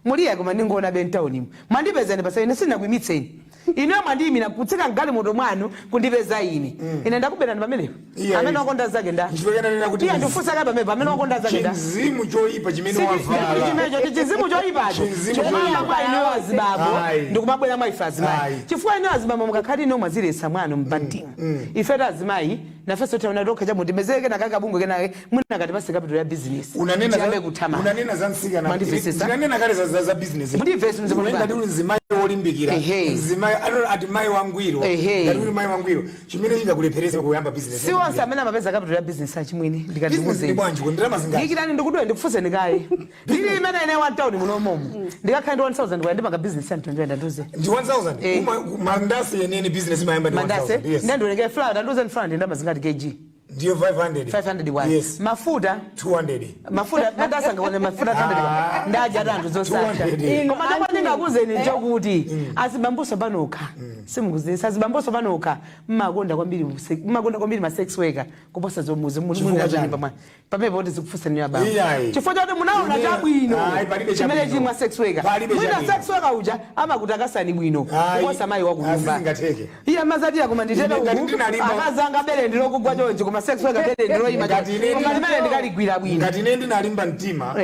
muliya koma ndingoona bentaunimu mwandipeza ine pasa ine sinakuimitseni. Ineyo mwandiyimira kutsika mgalimoto mwanu kundipeza ine. Ine ndakuberani pamenepo. Iya, Amene iya. wakonda zake nda Nchifukwa ndanena kuti Iya, ndifunsa kaye pamenepo, amene wakonda zake nda? Chinzimu choyipa chimene wavala. Chimenecho ndi chizimu choyipacho. Chizimu Chimayamba choyipa. kwa ineyo azibambo Ayi. ndikumabwera mwa ife azimayi. Ayi. Chifukwa ineyo azibambo mukakhati ino mwazilesa mwanu mpamtima, ife azimayi nafenso taona tokha chamu timezeke nakakabungwe kenake mwina katipase capital ya business Unanena tiyambe kuthamanga. Unanena za mtsikana. Mwandimvetsetsa? Ndinanena kale za business. Mundimvetse mzee. Unanena ngati uli mzimayi wolimbikira, mzimayi ati mayi wangwiro, ngati uli mayi wangwiro, chimene chingakulepherese kuyamba business? Si onse amene amapeza capital ya business, achimwene. Business ndi Ndikatikuze bwanji ku ndalama zingati? Dikirani, ndikudwe ndikufunseni kaye. Ndili imene ine one town munomomo ndikakhala ndi 1000 kwaya ndimanga business ya mtundu ndanduze. Ndi 1000? Eh. Mandasi yenene business imayamba ndi Mandase. 1000, yes. Ndandiwereke flour, ndanduze flour ndi ndalama zingati kg? Ndiyo 500. 500 wa Yes. Mafuta? 200. Mafuta mandasi angakone mafuta 200 ndaja tanthu zosasha. 200. Koma chomwe ndingakuzeni nchokuti azibambuso panokha simukuzisa, azibambuso panokha mmakonda kwambiri ma sex worker kuposa zomuzi Chifukwa chani? mwa pamene poti zikufunseni abambo. Iyayi. Chifukwa choti munaona chabwino Ayi, palibe chimene chabwino. chimwa sex worker. Palibe Mwina chabwino. sex worker uja amakutakasani bwino Ayi. kuposa mayi wakunyumba. Sizingatheke. Iye amazati koma nditero Ine ngati uku ndinalimba- akazanga bere ndilokugwa chonchi koma sex worker bere ndiloyima Ngati chonchi ine koma limene ndikaligwira bwino. Ngati ine ndinalimba mtima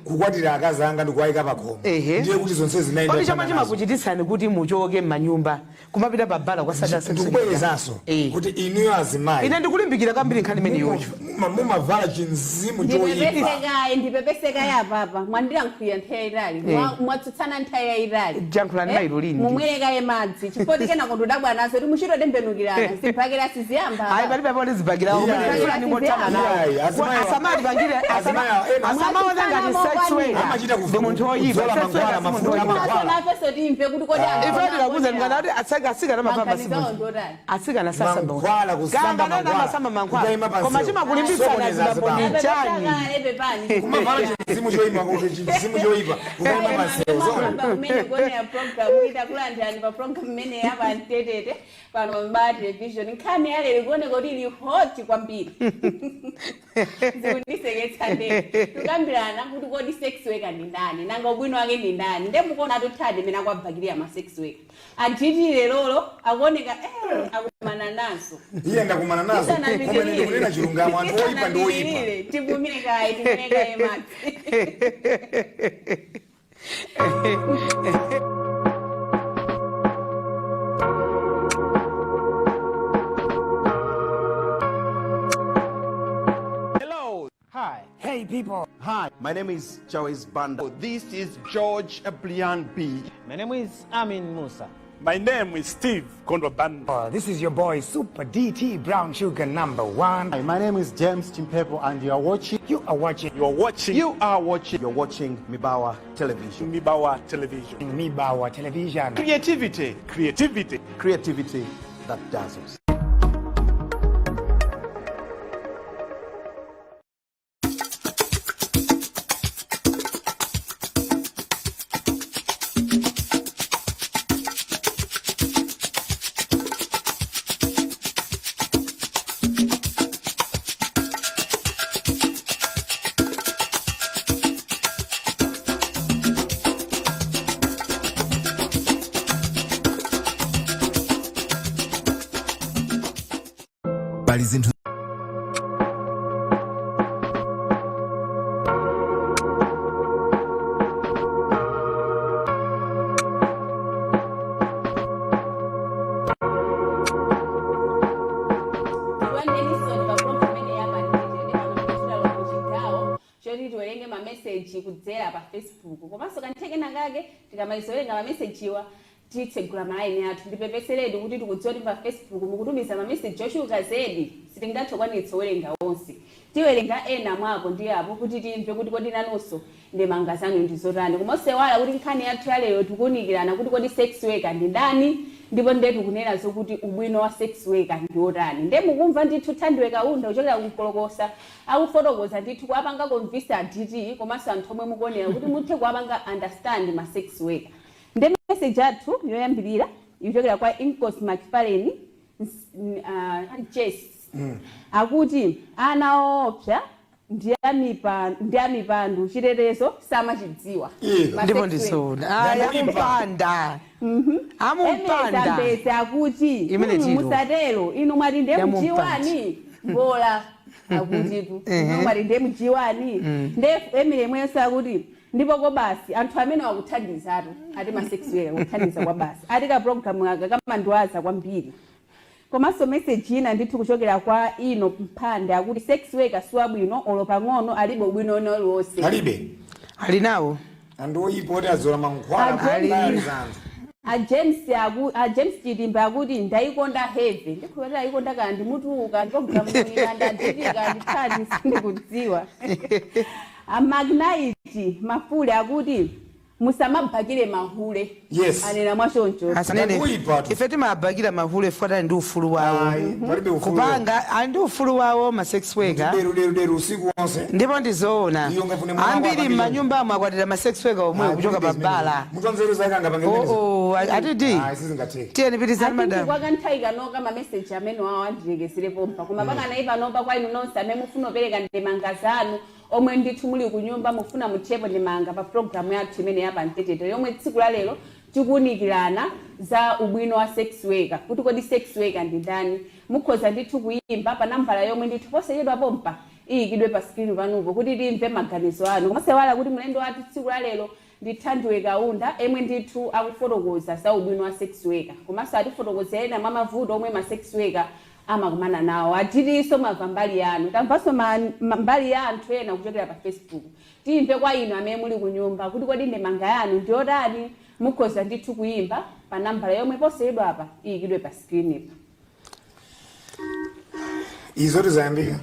kukwatira akazi anga ndikuwayika pakhomo, ndiye kuti zonse zinaenda. Kodi chomwe chimakuchititsani kuti muchoke m'manyumba kumapita pabala kwa sata sex worker? Ndikubwerezanso kuti inuyo azimayi Ine ndikulimbikira kwambiri nkhani imene yocho. Mumavala chinzimu choyipa. Ndipepesekayi, ndipepesekayi apapa mwandilankhulira nthawi yayitali. Mwatsutsana nthawi yayitali. Jankhulani mailo lini. Mumwerekaye madzi chifukwa tikena kundudabwa nazo kuti muchitotembenukirana zibhakera siziyamba. Ayi, palibe apo ndizibhakira. Ndifuna ndingothana nawo. Iyayi, azimayi- Asamati pangire Azimayi ena- asamaona ngati sex worker Amachita ndi munthu oyipa. kudzola Sex worker mankhwala, si munthu mafuta oyipa. amankhwala. Nafeso timve kuti kodi Ife tikakuza ndikana kuti atsikana amapamba Maganizo awo si ndiotani? atsikana sasamba Mankhwala, kusamba Kamba nana mankhwala. amasamba mankhwala Kukayima pansewu. koma chimakulimbitsana Sokoneza zibambo ndi chani? Pepani. Kumavala chizimu choyipa, kuti chizimu choyipa kukayima pansewu zona. Kumene kuonera program itakulandirani pa program imene yapamtetete pano pa television. Nkhani yalero ikuoneka kuti ili hot kwambiri, zikundiseketsa ndee. Tikambirana kuti kodi sex worker ndi ndani, nanga ubwino wake ndi ndani? Nde mukuona atuthadi imene akuwabhakirira ma sex worker ajiti lerolo akuoneka akumana nazo. Iye ndakumana nazo, koma ine ndikunena chilungamo, anthu oyipa ndi oyipa. Tisanapitirire, tipumire kaye, timire kaye madzi. Hello. Hi. Hey people. Hi. My name is Joyce Banda. This is George Brian B. My name is Amin Musa. My name is Steve Kondwabanda. This is your boy Super DT Brown Sugar number one. Hi, my name is James Chimpepo and you are watching. You are watching. You are watching. You are watching. You're watching Mibawa Television. Mibawa Television. Mibawa Television. Creativity. Creativity. Creativity that dazzles. Pali zinthu. Wandenison pa program imene yapamtetete pano tichitalo kuchigawo choti tiwerenge mameseji kudzera pa Facebook, komanso kanthekena kake tikamaliza kuwerenga mamesejiwa titsegula malaini athu. Ndipepeseredu kuti tikudziwa kuti pa Facebook mukutumiza mameseji ochuluka zedi, sitingathe kukwanitsa kuwerenga onse. Tiwerenga ena mwapo ndi apo kuti timve kuti kodi nanunso ndemanga zanu ndi zotani. Koma osewala kuti nkhani yathu yalero tikuwunikirana kuti kodi sex worker ndi ndani, ndipo nde tikunena zokuti ubwino wa sex worker ndi otani. Nde mukumva ndithu Thandiwe Kaunda kuchokera kunkolokosa akufotokoza ndithu kuwapanga convince a DT komanso anthu omwe mukuonera kuti muthe kuwapanga understand ma sex worker. Nde message athu yoyambirira ikuchokera kwa Incos McFarlane Chase, akuti ana oopsa ndi amipandu, chitetezo samachidziwa. Ma Ndipo sex worker. ndizoona. Aya, amumpanda, amumpanda. Emezambezi akuti Imene tilo. Musatero inu, mwati ndiye Yamumpanda. mjiwani mbola akutitu inu mwati ndiye mjiwani. Nde Emile mwenso akuti ndipo ko basi anthu amene wakuthandizatu, ati ma sex worker kuthandiza kwa basi, ati ka program aka kamandiwaza kwambiri. Komanso message ina ndithu kuchokera kwa ino Mphande akuti sex worker siwabwino olo pang'ono, alibe ubwino uliwonse. Alibe. Ali nawo. Anthu oyipa oti adzola mankhwala A za anthu. A James aku a James Chitimba akuti ndayikonda heavy. Ndikhulupirira ayikonda kana ndimutuka program ina ndadzitika ndithadi sindikudziwa. A Magnite Mafule akuti musamabhakire mahule. Anena mwachoncho. Asanene. Ndakuyipa. Ife timabakira mahule fuatani ndi ufulu wawo. Ayi, palibe ufulu. Kupanga ali ndi ufulu wawo ma sex worker. Deru deru deru usiku wonse. Ndipo ndizoona. Iyo ngafune mwana wako Ambiri apange. m'manyumbamo akwatira ma sex worker omwe Ayi, kuchoka pa kulibe bala. Munthu wanzeru zake angapange zimenezo? Oo, atiti. Ayi, sizingatheke. Tiyeni pitizani, madam. Kwa kanthawi kanoka mameseji amene wawo andilekezere pompa, koma pakanayi panopa kwa inu nonse amene mufuna kupereka ndemanga zanu, omwe ndithu muli kunyumba mufuna muthepo ndemanga pa programu yathu imene yapamtetete yomwe tsiku la lero tikuwunikirana za ubwino wa sex worker, kuti kodi sex worker ndi ndani, mukhoza ndithu kuyimba pa nambala yomwe ndithu posachedwa pompa iyikidwe pa screen panupo kuti timve maganizo anu. Komasewala kuti mlendo wathu tsiku la lero ndi Thandiwe Kaunda emwe ndithu akufotokoza za ubwino wa sex worker, komanso atifotokozera ena mwa mavuto omwe ma sex worker amakumana nawo. Atitinso mwamva mbali yanu, tamvanso mbali ya anthu ena kuchokera pa Facebook. Timve kwa inu amene muli kunyumba kuti kodi ndemanga yanu ndiyotani. Mukhoza ndithu kuyimba pa nambala yomwe posachedwa apa iyikidwe pa screen pa. Izo tizayambika.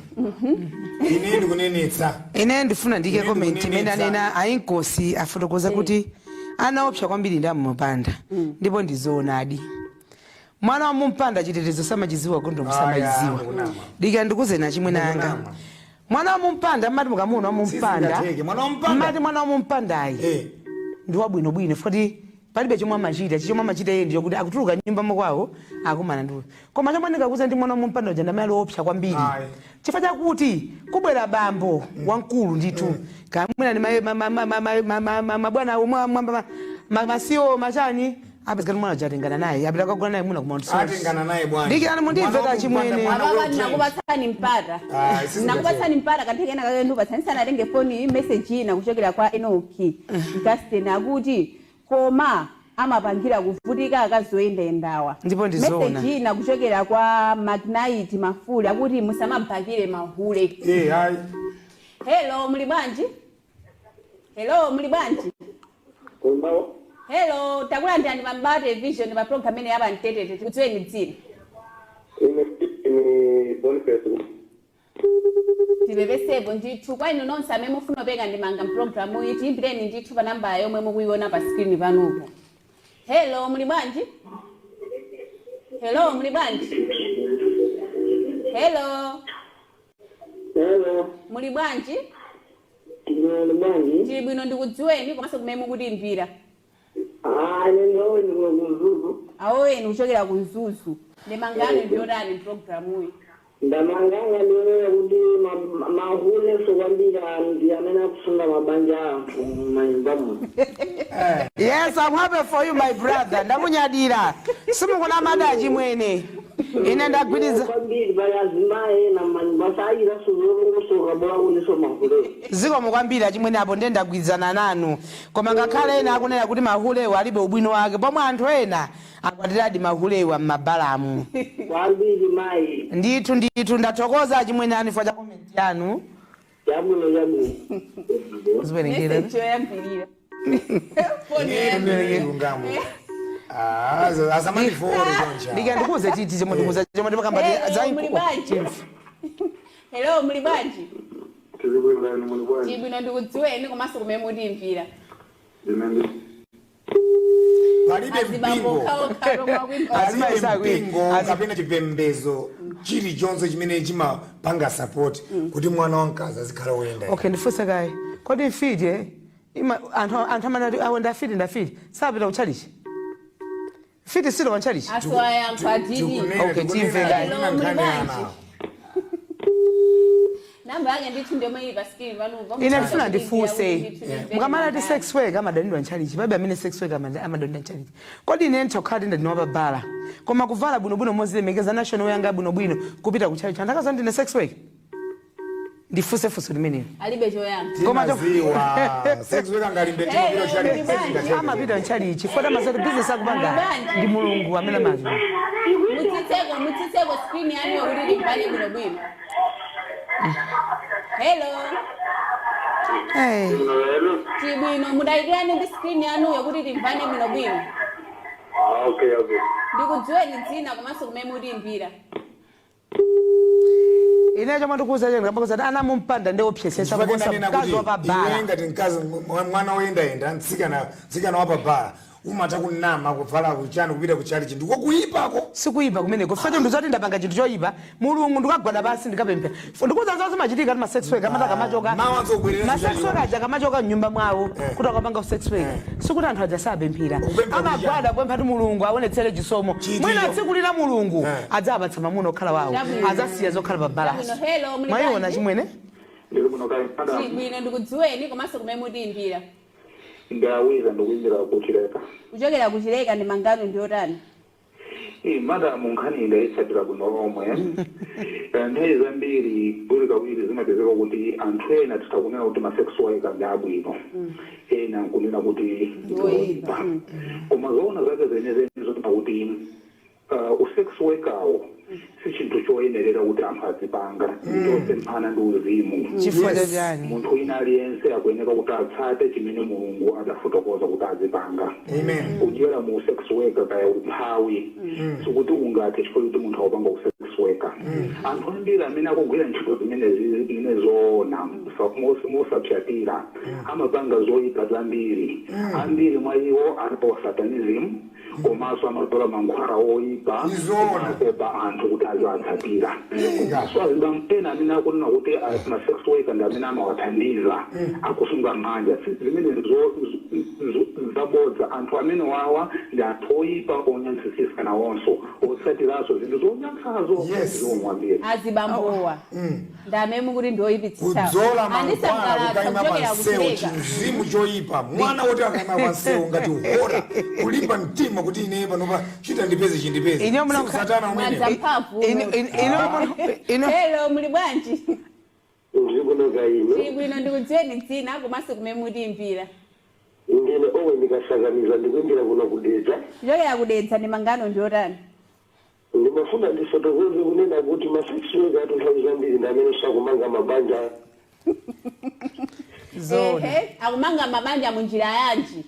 Ine ndikunenetsa. Ine ndifuna ndike Ine comment imene ndikunenetsa. anena ayinkosi. Afotokoza kuti anaopsa kwambiri ndi amumpanda, ndipo ndizoonadi. Mwana wa mumpanda chitetezo samachiziwa, kondomu Aya, samachiziwa. ndikunama. Dika ndikuzena chimwe nanga. Ndikunama. Mwana wa mumpanda, mmati mukamuona wa mumpanda, Sizingatheke. Mwana wa mumpanda. mmati mwana wa mumpandayi ndi wabwinobwino, foti palibe chomwe amachita. Chomwe amachita iye ndiyo kuti akutuluka nyumba mokwawo, akumana ndi, koma chomwe ndingakuza ndi mwana wa mumpanda uja ndamene ali woopsa kwambiri, Ayi. chifukwa chakuti kubwera bambo wamkulu ndithu, kamwina ni mabwana omwe mwamba masiwo machani, apezekati mwana uja atengana naye, apita kagula naye mwina kuma. Atengana naye bwanji? Dikirani mundimveta. Mwana wa Chimwene. mumpanda, mwana Apapa well trained. ndinakupatsani mpata. Ah, isizingatheke. Ndinakupatsani mpata kathekena kake ndikupatsani sanatenge foni. Message ina kuchokera kwa Enoki Gaston akuti, koma amapangira kuvutika akazoyendayendawa. Ndipo ndizoona. Message ina kuchokera kwa Magnite Mafuli akuti musamabhakire mahule. Eh, ayi. Hello, muli bwanji? Hello, muli bwanji? Hello, takulandirani pa Mibawa Television pa program imene yapa Mtetete. Tikudziweni dzina. Ine ni Boniface. Tipepesepo ndithu kwa inu nonse amene mufuna kupeka ndimanga mpulogalamu iyi, tiyimbireni ndithu pa namba yomwe mukuiona pa screen panopo. Hello, muli bwanji? Hello, muli bwanji? Hello. Hello. Muli bwanji? Ndili bwanji? Tili bwino. Ndikudziweni komanso kumene mukutimbira. Ah, ine ndaweni kuno kuMzuzu. Awoweni kuchokera ku Mzuzu, ndemangano ndiyotani mpulogalamu iyi? Ndamanganga ndionera kuti mahuleso kwambiri ndi amene akusunga mabanja a anthu m'manyumba muno. Yes, I'm happy for you, my brother. Ndakunyadira. Simukuna mada chimwene, ine ndagwiriza. Kwambiri pali azimayi ena m'manyumba sayiraso zolongosoka, bola kuniso mahuleso. Zikomo kwambiri achimwene, apo ndiye ndagwirizana nanu. Koma ngakhale ena akunena kuti mahulewa alibe ubwino wake, pomwe anthu ena akwatiradi mahulewa m'mabalamu. Kwambiri, mayi. Ndithu ndithu, ndathokoza achimwene anu chifukwa cha comment yanu. Chabwino, chabwino. Ziwerengera. Message yoyambirira. Foni yoyambirira. Ilungamo. Ah, asamandifore choncha. Ndika ndikuuze titi chomwe ndikuuza chomwe ndipakamba. Hello, muli bwanji? Hello, muli bwanji? Tizibwezani, muli bwanji? Tili bwino. Ndikudziweni komanso kumene mutimbira. Ine ndi Palibe Azibambo mpingo. okhaokha lomwe akuimba. Palibe mpingo kapena chipembedzo chilichonse chimene chimapanga support kuti mwana wamkazi azikhala woyenda. Okay, ndifunse kaye, kodi mfiti anthu amanati awo ndafiti, ndafiti, sapita kutchalichi? Mfiti silowa ntchalichi? Aso ayankho adidi. Okay, timve kaye. Hello, muli bwanji? Namba yake ndithu ndiomwe ili pa screen panopo. Ine ndifuna ndifunse, mukamanati sex work amadanidwa ntchalichi, palibe amene sex work amadanidwa ntchalichi. Kodi ine ntha ndine wapabala, koma kuvala bwinobwino mozilemekeza, national yanga bwinobwino, kupita kutchalichi, anthu akaza ndine sex work? Ndifunse funso limenelo. Alibe choyankha. Timaziwa sex worker ngalimbe timapita chali. Amapita ntchalichi fota mazati business akupanga ndi Mulungu amene amaziwa. Mutsitseko, mutsitseko screen yanuyo kuti timbane bwinobwino. Hello. Hey. Tibwino, mudayikirane ndi screen yanuyo kuti timvane bwinobwino. Okay. Ndikudziweni dzina komanso kumene mutimbira. Ine chomwe ndikuuza cheni kambakuza ana mumpanda ndi opsesesa Chifukwa ndanena mkazi kuti wapabala. iwe ngati mkazi, mwana woyendayenda, mtsikana wapabala, umatha kunama, kuvala kuchani, kupita kuchalichi, ndiko kuyipako. Sikuyipa kumeneko. Fete ndizoti ndapanga chinthu choyipa, Mulungu ndikagwada pansi ndikapemphera. Ndikuuza zawo zimachitika ti ma sex work amati akamachoka, Mawu azobwerera. ma sex work aja akamachoka mnyumba mwawo kuti akapanga sex work, sikuti anthu aja sapemphera. Kupemphera. Amagwada kupempha ti Mulungu aonetsere chisomo. Mwina tsiku lina Mulungu adzapatsa mamuna okhala wawo, Chabwino. adzasiya zokhala pa balasi. Chabwino. Hello, muli Mwayiona bwanji? chimwene. Ndili kuno kale, madam. Tibwino. Ndikudziweni komanso kumene mutimbira. Ndawiza, ndikuimbira kuchileka. Kuchokera kuchileka, ndi mangano ndiyotani? Eh, madam, nkhani ndayitsatira bwino lomwe. Nthawi zambiri, kawiri kawiri zimapezeka kuti anthu ena titakunena kuti ma sex worker ndi abwino, ena nkunena kuti ndi oyipa, koma zoona zake zenezene zonena kuti usex worker si chinthu choyenerera kuti anthu azipanga, ndichosemphana ndi uzimu. Chifukwa chachani? Munthu wina aliyense akuyeneka kuti atsate chimene Mulungu adafotokoza kuti azipanga. Amen. Kudyera mu sex worker kaya umphawi, sikuti ungathe chifukwa kuti munthu akupanga usex worker. Anthu ambiri amene akugwira ntchito zimenezi zimene zoona mosapyatira amapanga zoyipa zambiri. Ambiri mwa iwo alipo satanism, komanso amatola mankhwala oyipa akopa anthu kuti aziwatsatira. So azibambo ena amene akunena kuti ma sex worker ndi amene amawathandiza akusunga manja, zimene zabodza. Anthu amene wawa ndi anthu oyipa onyantsitsisa nawonso otsatiranso zinthu zonyansazo zomwambiri. Azibambowa ndi amene mukuti ndi oyipitsitsa? Kudzola mankhwala, Andisangalatsa kukayima kuchokera pansewu, kuchileka. Chinzimu choyipa, mwana woti akayima pansewu ngati uhora, kulimba mtima kuti ine panopa chita ndipeze chindipeze. Ine Satana umene. Mwadza mphamvu. Hello, muli bwanji? Ndikunoka ino. Tili bwino, ndikudziweni dzina komanso kumene mutiimbira. Ndine omwe ndikasakaniza, ndikuimbira kuno kuDedza. Kuchokera kuDedza, ndi mangano ndiotani? Ndimafuna ndifotokoze kunena kuti ma sex worker athu nthawi zambiri ndi amene sakumanga mabanja. Ehe, akumanga mabanja munjira yanji?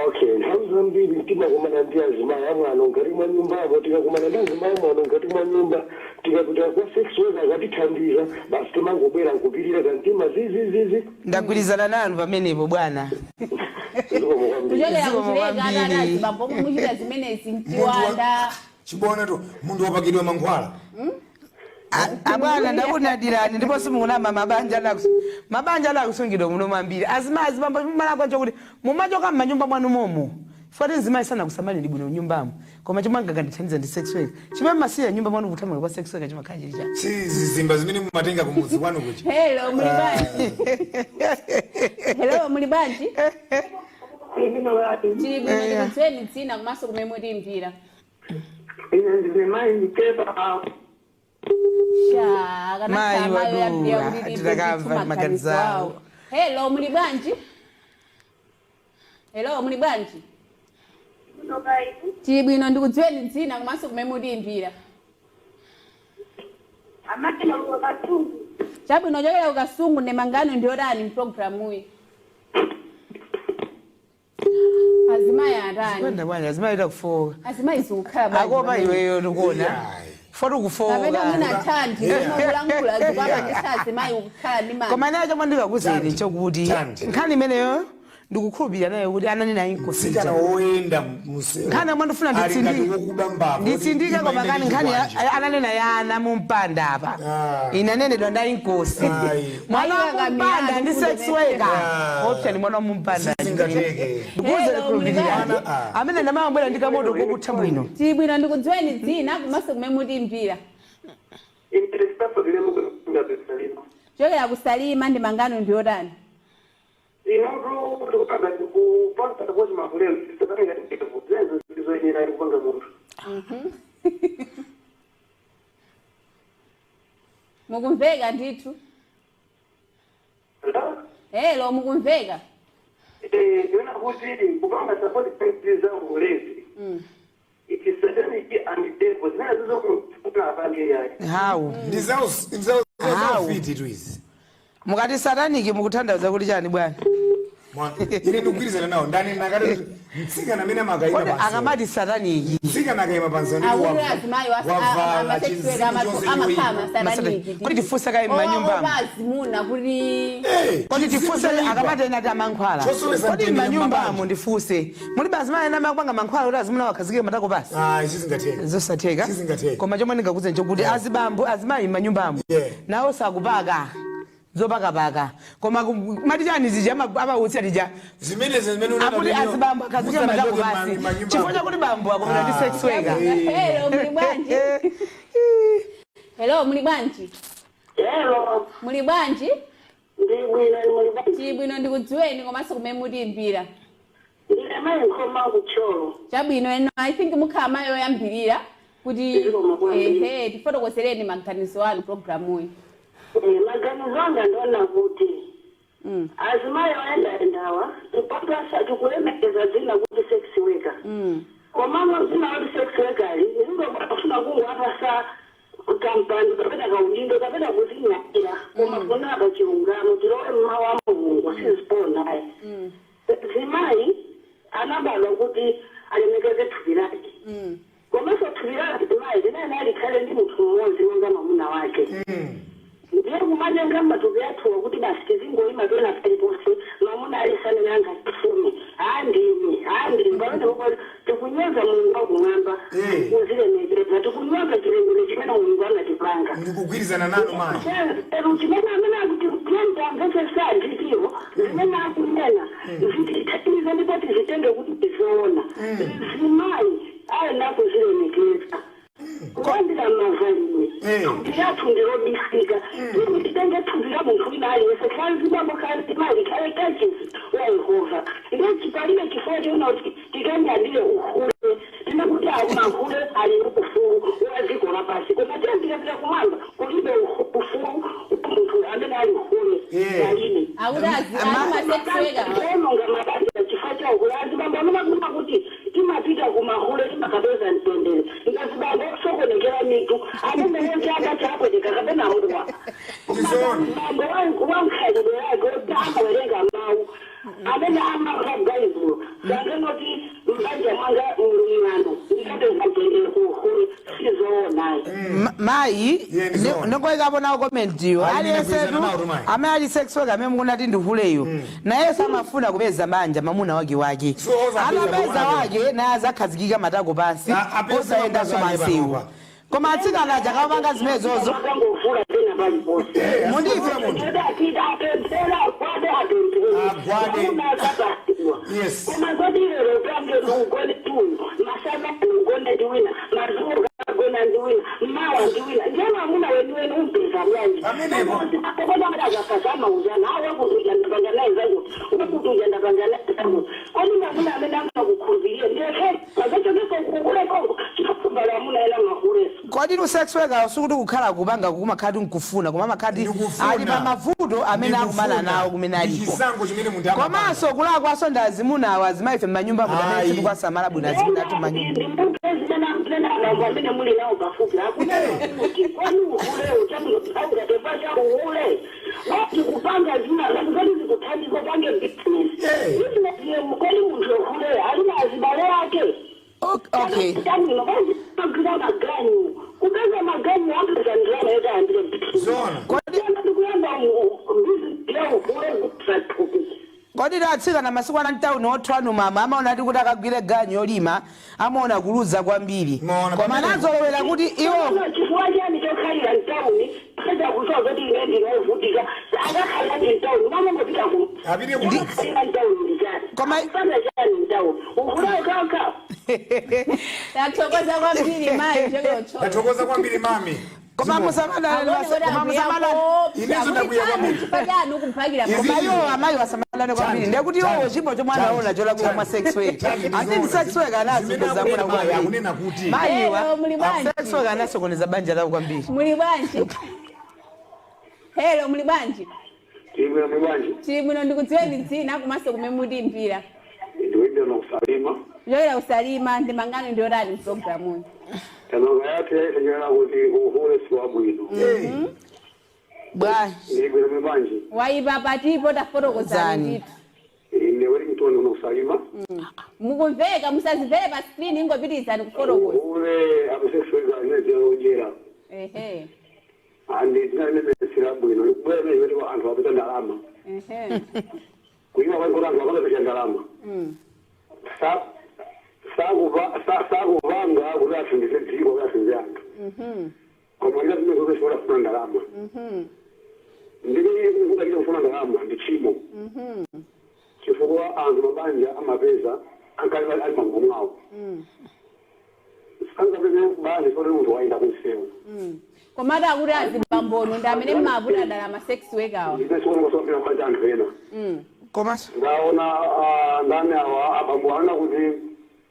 Okay, nthawi zambiri timakumana ndi azimayi amwano mkati mwa nyumbamo. Tikakumana ndi azimayi amwano mkati mwa nyumba, tikapita kwa sex worker akatithandiza, basi timangobwera nkupirira kamtima zizizizi. Ndagwirizana nanu pamenepo, bwana. Kuchokera Zikomo kuchileka. kwambiri. Atati azibambo omwe muchita zimenezi mchiwanda. Chibona tu munthu wapakidwa mankhwala. Abwana, ndakunadirani ndipo simukunama, mabanja adakusungidwa muno mwambiri. Azimayi, azibambo, mumalakwa chokuti mumachoka m'manyumba mwanu momo foti mzimayi sanakusamaliri bwino mnyumbamo, koma chomwe angakandithandiza ndi sex worker. Chimene masiya nyumba mwanu kuthamanga kwa sex worker chimakhala chili cha Si zizimba zimene mumatenga kumudzi kwanu kuchi. Hello, muli bwanji? Hello, muli bwanji? Tili bwino, ndikudziweni dzina komanso kumene mutiimbira. Ine ndine mayi Mkepa. Sha. Mayi wadula, titakamva maganizo awo. Hello, muli bwanji? Hello, muli bwanji? Tili bwino, ndikudziweni dzina komanso kumene mutiimbira. Chabwino, chokera kuKasungu, ndemangano ndiyotani mpulogalamuyi? Azimayi atani? Kwenda bwanji, azimayi takufoka. Azimayi zikukhala bwanji Akopa pamene? iweyo tikuona foti ukufoka. Kapena mwina thandi zomwe kulankhula zikupangisa azimayi kukhala ndi manja. Koma naye chomwe ndikakuzeni chokuti nkhani imeneyo ndikukhulupirira nayo kuti ananena Mtsikana inkosija woyenda msewu nkhani yomwe ndifuna ali ngati wokuba mbava. nditsindike, koma kani nkhani ananena ya ana mumpanda apa inanenedwa nda inkosi. Mwana wa mumpanda ndi sex worker option, mwana wa mumpanda. Sizingateke. Ndikuuze, Hello, khulupirirani amene ndamabwera ndi kamoto kokutha bwino. Tili bwino, ndikudziweni dzina komanso kumene mutiimbira. Chokera kuSalima, ndi mangano ndiyotani? Inotu tikupanga kupanga kozi mahulelo sipanga zenzo zizoyenera kupanga munthu. Mukumveka ndithu? Hello, mukumveka? Ndiona kuti kupanga support za ulezi, it is satanic and devil zimene zizokufuna apange yayi. How? Ndizaufiti tu izi. Mukati satanic mukutanthauza kuti chani, bwana? Ine ndikugwirizana nawo ndani nakati mtsikana amene amakayima Kodi pansewu. akamati satanic? Mtsikana akayima pansewu ndi Akuti azimayi wavala ama sex worker chinzimu chonse amakhala choyipa. masataniki. Kodi tifunse kayi m'manyumbamo? Azimuna kuti Kodi tifunse, akamati ena ati amankhwala, Chosoweza kodi mtendere m'manyumbamo m'mabanja. ndifunse, mulibe azimayi ena amakupanga mankhwala kuti azimuna wakhazikike matako pasi? Ah, sizingatheka. Zosatheka. Sizingatheka. Koma chomwe ndingakuze nchokuti azibambo, azimayi m'manyumbamo nawo sakupaka zopakapaka, koma mati chani zija amawutsa tija Zimenezi zimene unena akuti ineyo, azibambo akhazikike matako musanachoke pasi m'manyumbamo. chifukwa chakuti bambo akumana ndi sex worker. Hello, muli bwanji? Hello, muli bwanji? Hello. Muli bwanji? Ndi bwino, muli bwanji? Tili bwino, ndikudziweni komanso kumene mutiimbira. Ndine mayi Nkhoma kuThyolo. Chabwino, eno I think mukhala mayi oyambirira kuti Zikomo kwambiri. ehe, tifotokozereni maganizo anu programuyi. Maganizo anga ndiona kuti azimayi oyendayendawa mpaka tikulemekeza dzina kuti sex worker, komano dzina loti sex worker li lingofuna kungwapasa kampani kapena kaudindo kapena kuzinyadira, koma kunaka chilungamo tilowe mmawu a Mulungu, siziponayi. Zimayi anabadwa kuti alemekeze thupi lake. Komanso thupi la mzimayi linene likhale ndi munthu mmodzi monga mwamuna wake. Ndiye kumatenga matupi athuwa kuti basi tizingoyima pena paliponse, mwamuna alisanene angatifune, andini andini, pamene popo tikunyoza Mulungu wakumwamba kuzilemekeza, tikunyoza chilengedwe chimene Mulungu anatipanga. Ndikugwirizana nanu, mayi. Pero chimene amene akuti amvetsesa ndichiwo zimene akunena zitithandize, ndipo tizitenge kuti tizoona. Mzimayi ayenda kuzilemekeza kuyambira mavalidwe. Thupi lathu ndilobisika, tiri titenge thupi la munthu wina aliyense, khale zibambo, khale mzimayi, khale kachisi wa Yehova. Ndiye chipalibe chifukwa chiona kuti tikanyadire uhule, tinakuti mahule ali ndi ufulu wa dziko lapansi, koma tiyambirapita kumwamba kulibe ufulu wa munthu amene ali hule, palibe. Akuti ali ma sex worker. Ononga mabanja chifukwa cha uhule. Azibambo amene akunena kuti timapita kumahule timakapeza mtendere, ngazibambo okusokonekera mitu amene wonse akachapweteka kapena mowa. Bambo wankhalidwe yake oti amawerenga mawu, amene amamva Baibulo, sangenoti mbanja mwanga mlumng'ano ndikapeza mtendere kuhule, sizoonayi. Mayi, ndingoyikapo nawo comment iyo. Ayi, Aliyensetu ndinagwirizana nawo, mayi. amene ali sex worker amene mukunati ndi huleyo, nayenso amafuna kupeza banja, mamuna wake wake. So, osapeza Atapeza mamuna wake, naye azakhazikika matako pansi, Apeza osayendanso makazi ake mansewu. panopa. Koma atsikana aja akapanga zimenezozo Akangovula pena paliponse. Mundive. Apemphera, agwade, apemphera. Agwade. Amuna akapasiwa. Koma kodi lero upange ugone tuyu, masana ugone ndi wina, madzulo ukagona ndi wina, mawa ndi wina, ndiye mwamuna weniweni umpeza bwanji? Apokoda akafaza amauzana, awa kuti uja ndapanga naye zakuti, wakuti uja ndapanga naye zakuti. Kodi mwamuna amene angakukhulupirire ndiyekhe azachokeko kukulekoko chifukwa amuna ena mahuleso. Kodi tu sex worker sikuti kukhala kupanga kumakhati nkufuna, koma amakhati Ndikufuna. ali pa mavuto amene akumana Ndikufuna. nawo kumene Ndi alipo. chisankho chimene munthu amapanga. Komanso kulakwaso ndi azimunawo, azimayife m'manyumba muno amene Ayi. sitikuwasamala bwino azimuna athu m'manyumba. Ndimuphe zimene akunena abambo amene muli nawo pafupi. Akunena kuti kwani uhulewo chabwino aukatepa cha uhule wati kupanga zina zanu zoti zikuthandiza, upange business, business ye. Kodi munthu uhule alina azibale ake? Okay. Chabwino kwazipagwira maganyu, kupeza maganyu apeza ndalama yoti ayambire business. Ndikuyamba business ya uhule kusathupi. Kodi atsikana masiku ana mtawuni othwanu mama amaona ati kuti akagwire ganyu yolima amaona kuluza kwambiri, Maona koma pamene- anazolowera kuti iwo Chifukwa chani chokhalira mtawuni? Peza kusowa zoti ine ndinovutika, akakhala ndi mtawuni mamangopita ku Apite ku akakhalira mtawuni ndi chani? Koma- Akupanga chani mtawuni? Uhulawo kaka. Tathokoza kwambiri, mayi, kuchokera Utcholo. Tathokoza kwambiri, mami. Koma musamadane, koma musamadane. Inenso ndakwiya kwambiri. Chifukwa chani ukuphakira? Koma iwo amayi wasamalane kwambiri, ndekuti iwowo chimbo chomwe anaona cholakwika mwa sex work, ati ndi sex work anasokoneza Zimene muna akunena mayi, kwambiri. akunena kuti Mayiwa Hello, muli bwanji? sex work anasokoneza banja lawo kwambiri. Muli bwanji? Hello, muli bwanji? Tibwino, muli bwanji? Tili bwino. Ndikudziweni dzina komanso kumene mutimbira. Ndiwinde nokusalima. Kuchokera kuSalima. Ndimangano ndiotani mpulogalamuyi? Tanonga yathu yaisanyera kuti uhule si wabwino. Bwanji? Ndibwino, muli bwanji? Waipa patipo, tafotokozani Zani. ndithu. Ine Wellington unokusalima. Mukumveka, musazimvere pa screen, ingopitirizani kufotokoza. Uhule ama sex worker zinezilonjera. Andi dzina limene silabwino likubwera imene kuti anthu apeza ndalama. Kuyiwa kwake kuti anthu akapeza ndalama. Sakupanga kuti athandize dziko, kuti athandize anthu. Koma ila zimene zonse zifuna ndalama. Ndike kungachita kufuna ndalama ndi tchimo. Chifukwa anthu mabanja amapeza ankali ali magumu mwawo. Angapeze banja soti munthu wayenda kunsewu. Komatu akuti azibambono ndi amene mmaputa dala ma sex worker awa. Ndine sikuona kusambira mabanja anthu ena. Komanso Ndaona ndani awa abambo ana kuti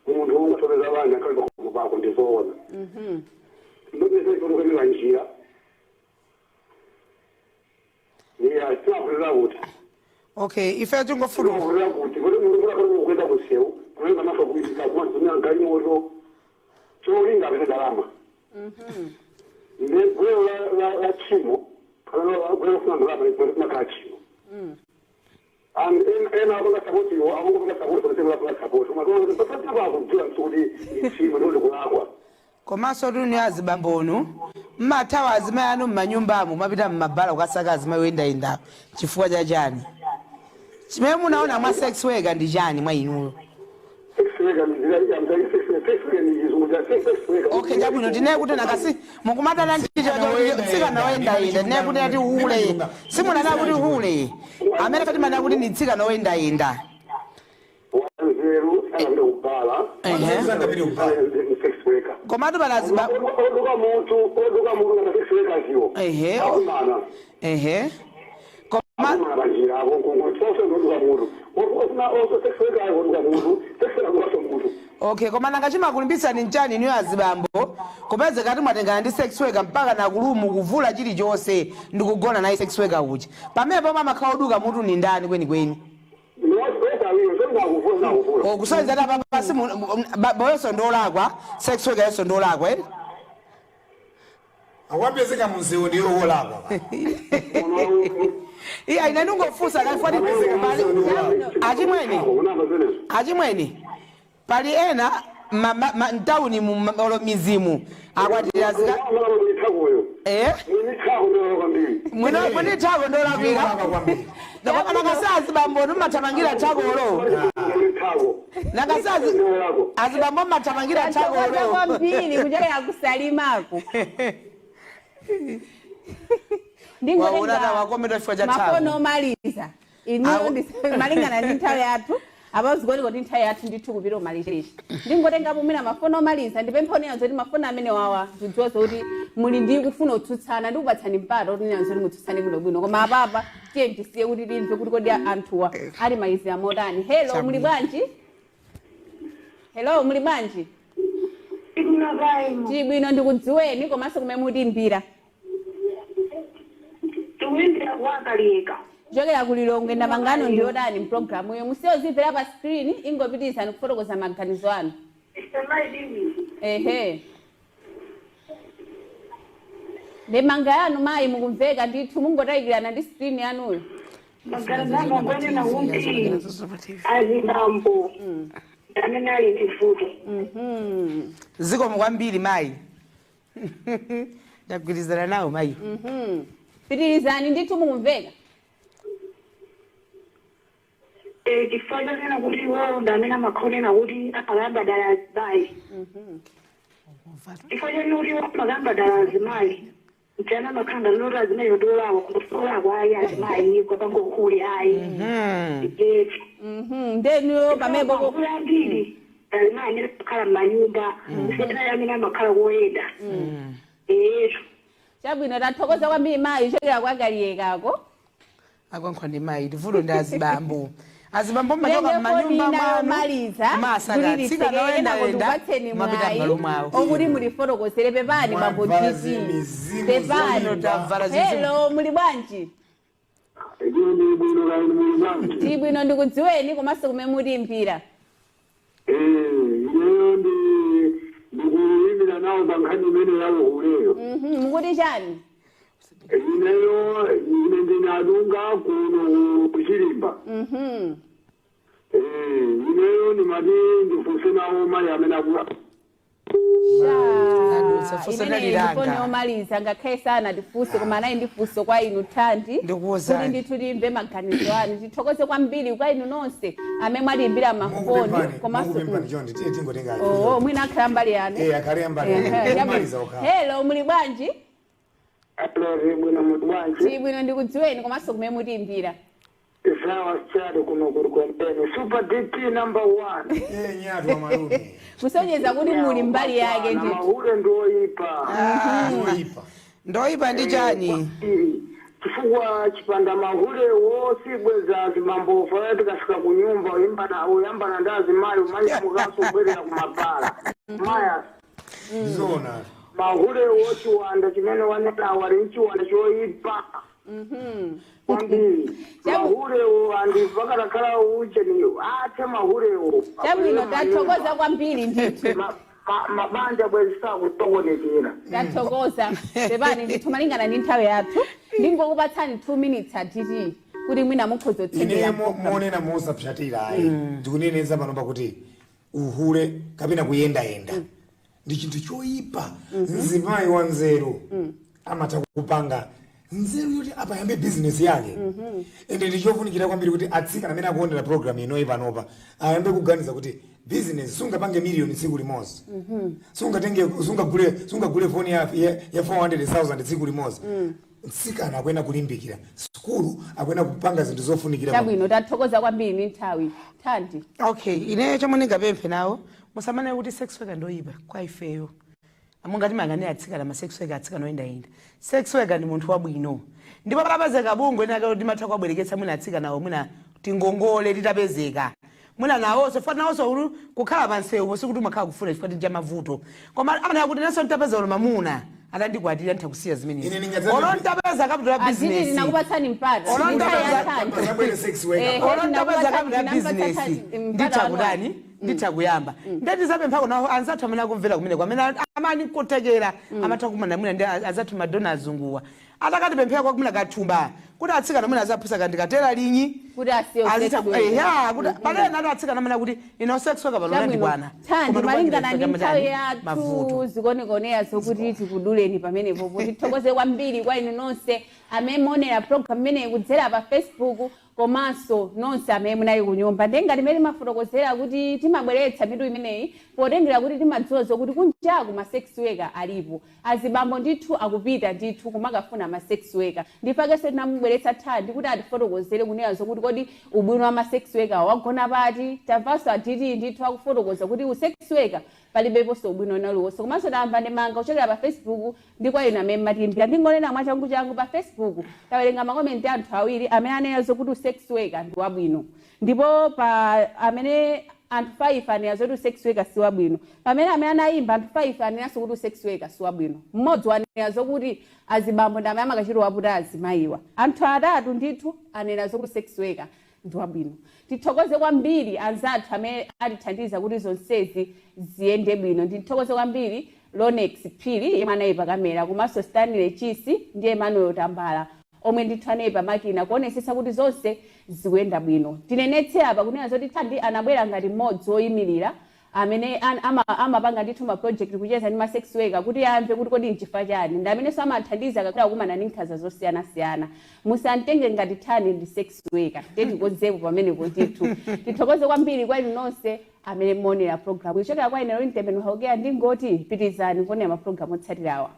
munthu ungatopeza banja ankali pakhomo pako, ndizoona. Ndopeza njira. Iya, sinakulira kuti. Okay, ife tingofuna Sinakulira kuti kuti munthu kulakhala kukwenda kunsewu kulenga maso kuitika kumatumira galimoto cholinga apeze ndalama. Ndi gwero la tchimo, kapena gwero lofuna ndalama limakhala tchimo. And ena akupanga support iwo, akungopanga support, pamene akupanga support. Koma pasatipa akudziwa msu kuti ndi tchimo, ndikuti kulakwa. Komanso tuni azibambonu mmathawa azimayi anu m'manyumbamo, mapita mmabala kukasaka azimayi oyendayenda chifukwa cha chani? Chimene munaona mwa sex worker ndi chani mwa inuyo? Sex worker sex worker ndi chizungu cha sex worker. Okay, chabwino, tinaye kuti nakasi mukumatana ntchito tsikana woyendayenda, tinaye kuti ati hule, simunana kuti hule amene fati kuti ni tsikana woyendayenda. Wanzeru sanapita kubala. Sex worker. Komatu palaziba Oduka mutu, oduka mutu kana sex workers iwo. Akumana. Koma Akumana panjira apo sonse ndoduka mutu. Osina oso sex worker oduka mutu, sex worker oduka mutu. Okay, koma nanga chimakulimbitsani nchani inuyo azibambo kupeza kati mwatengana ndi sex worker mpaka na kulumu kuvula chilichonse ndikugona naye sex worker uja, pamene pomwe amakhala oduka mutu ni ndani kwenikweni? Kusonyeza kuti apapa boyonso ndolakwa, sex worker yonso ndolakwa, eh? Awapezeka munsewu ndiyo wolakwa. Iya, ine ndingofunsa kafoti, achimwene, achimwene, pali ena mtawuni olo mizimu akwatira zika, eh, mwino mwini thako ndolakwika nakasazi bambo mmathamangira thakolo, nakasazi azibambo mmathamangira Tathokoza thakolo. kwambiri kuchokera kusalimako. Waona ta wakometa chifukwa cha Mafoni thako. omaliza inuyo malingana ndi nthawi yathu apo, zikuoneka kuti nthawi yathu ndithu kupita umalichichi. Ndingotenga pomwina mafoni omaliza, ndipempha onena zoti mafoni amene wawa ndidziwa zoti muli ndi kufuna kutsutsana, ndikupatsani mpata kuti nena zoti mutsutsane bwinobwino, koma apapa tiye tisiye kuti timve kuti kodi anthuwa ali malizira motani. Hello, muli bwanji? Hello, muli bwanji? Tili bwino, ndikudziweni komanso kumene mutimbira. Tikuimbira kwakaliyeka. Kuchokera ku Lilongwe. Ndamangano ndiyotani mpulogalamu iyo? Musiyozimvera pa screen, ingopitirizani kufotokoza maganizo anu. Ehe, ndemanga yanu mayi, mukumveka ndithu, mungotayikirana ndi screen yanuyo. Maganizo anga kuti azibambo amene ali ndi vuto. Zikomo kwambiri mayi, ndagwirizana nawo mayi. Pitirizani ndithu, mukumveka. Chifukwa chonena kuti iwowo ndi amene amakhonena kuti amakamba dala azimayi, chifukwa chonena kuti iwo amakamba dala azimayi, mchana amakhala ngati azimayi ndolakwa, kusolakwa ayi, azimayi kwapangokhule ayi. Ndenuyo pamene ambiri azimayi amene amakhala m'manyumba kusiyana amene amakhala koyenda. Chabwino, tathokoza kwambiri mayi kuchokera kwa Kaliyekako. Akwankhwa ndi mayi, vuto ndi azibambo, azibambo mmachoka Tenge foni m'manyumba ina mwanu yomaliza. masaka tsikana oyendayenda, mapita m'malo mwawo. Okuti mulifotokozere. Pepani bambo. Mwamvala Titi. zimizimu. Pepani. Tavala zizimu. Hello, muli bwanji? Tili bwino, ndikudziweni komanso kumene mutimbira. Ineyo ndi ndikuyimira nawo pa nkhani imene yauhuleyo. Mukuti chani? Ineyo ine ndinadunga kuno kuchilimba. Ineyo ndimati ndifunse nawo mayi amene akula. Adutsa, funso Imene lalilanga. ndifoni yomaliza, ngakhale sana tifunse, koma nayi ndifunso kwa inu Thandi. Ndikuwuzani. Kuti ndithu timve maganizo anu. Tithokoze kwambiri kwa inu nonse amene mwatiimbira mafoni komanso Mukupemphani chonde, tiye tingotenga. Oh, mwina akhala mbali yanu. Eh, akhale mbali. Ehe, Kumaliza okha. Hello, muli bwanji? Alo, bwino, muli bwanji? Tili bwino, ndikudziweni komanso kumene mutiimbira. Sawa chali kuno kuli kwempeni Super DT number one. Eh, nyatu wa malume. Kusonyeza kuti muli mbali yake ndithu. Mahure ndoipa. Ndoipa. Ndoipa ndi chani? Chifukwa chipanda mahulewo sibweza zimambofa, tikafika kunyumba uyimbana uyambana ndi azimayi, umanyamukanso kubwerera kumabala maya. Zona. Mahulewo chiwanda chimene wanena wali nchiwanda choipa kwambiri. Mahulewo andi pakalakhala ucheni athe mahulewo. Chabwino, tathokoza kwambiri ndithu. Mabanja bwezi sakutokonekera. Tathokoza. Pepani ndithu, malingana ndi nthawi yathu ndingokupatsani 2 minutes atiti kuti mwina mukhoza Ine kutsendera. Monena mosapsatira ayi, ndikuneneza pano pakuti uhule kapena kuyendayenda Ndi chinthu choyipa. Mzimayi wa nzeru amatha kupanga nzeru yoti apayambe bizinesi yake. Ende ndichofunikira kwambiri kuti atsikana amene akuonera program inoyi panopa ayambe kuganiza kuti bizinesi, sungapange miliyoni tsiku limodzi, sungatenge, sungagule foni ya 400,000 tsiku limodzi. Mtsikana akuyenera kulimbikira sukulu, akuyenera kupanga zinthu zofunikira. Chabwino, tathokoza kwambiri ndi nthawi, Thandi. Okay, ine chomwe ndingapemphe nawo, musamane kuti sex worker ndoyipa. Kwa ifeyo mungati mangani atsikana ma sex worker, atsikana oyendayenda, sex worker ndi munthu wabwino. Ndipo patapezeka bungwe linake kuti timatha kuwabwereketsa mwina atsikanawo, mwina tingongole titapezeka, mwina nawonso funa nawonso ulu kukhala pansewu sikuti umakhala kufuna chifukwa tija mavuto, koma amanena kuti nenso ntapeza ulo mamuna atandikwatira ntha kusiya zimenezi. Ine ningadza- Olo ntapeza capital ya Aziti business, ndinakupatsani mpata. Olo Nthawi ya ndapeza- Thandi. Pasabwere sex worker. Olo ntapeza capital ya ndinakupatsa business, mpata nditha wanu. kutani, nditha kuyamba. Ndetizapemphako nawo anzathu amene akumvera kumeneko, amene amani kutekera, amatha kumana mwina ndi azathu madona azunguwa, atakatipemphera kwa kumuna kathumba kuti atsikana mwina azaphusa kandi katera linyi kuti asiye azitha sex worker. Eya, kuti palena ati atsikana amene kuti ino sex worker pano ndikwana. Thandi, malingana ndi nthawi yathu, Mavuto. Zikuonekonera zokuti tikuduleni pamenepo. Kuti tithokoze kwambiri kwa inu nonse amene muonera program imeneyi kudzera pa Facebook, komanso nonse amene munali ku nyumba. Ndenga limene timafotokozera kuti timabweretsa mitu imeneyi potengera kuti timadziwa zokuti kunjaku ma sex worker alipo, azibambo ndithu akupita ndithu kumakafuna ma sex worker. Ndipakenso tinamubweretsa Thandi kuti atifotokozere kunena zokuti kodi ubwino wa ma sex worker wagona pati. Tamvanso aditi ndithu akufotokoza kuti u sex worker palibeponso ubwino uliwonse. Komanso tamva ndemanga kuchokera pa Facebook ndi kwa inu amene matimbira. Ndingonena mwachangu changu, pa Facebook tawerenga ma comment anthu awiri amene anena zokuti u sex worker ndi wabwino, ndipo pa amene anthu 5 anena zoti u sex worker si wabwino, pamene amene anayimba anthu 5 anenanso kuti u sex worker si wabwino. Mmodzi wanena zokuti azibambo ndi amene amakachita waputa azimayiwa. Anthu atatu ndithu anena zokuti sex worker ndi wabwino. Tithokoze kwambiri anzathu amene atithandiza kuti zonsezi ziyende bwino. Ndithokoze kwambiri Lonex Phiri yemwe anayi pa kamera, komanso Stanley Chisi ndi Emmanuel Tambala omwe ndithu anayi pa makina kuonesesa kuti zonse zikuyenda bwino. Tinenetse apa kunena zoti Thandi anabwera ngati mmodzi woyimirira amene amapanga ndithu ma project kucheza ndi ma sex worker kuti amve kuti kodi nchifukwa chani, ndi amenenso amathandiza kakhala kukumana ndi nkhanza zosiyanasiyana. Musamtenge ngati Thandi ndi sex worker, tetikonzepo pamenepo ndithu. Tithokoze kwambiri kwa inu nonse amene muonera program. Kuchokera kwa ine Loreen Tembenhokea, ndingoti pitizani kuonera mapulogalamu otsatirawa.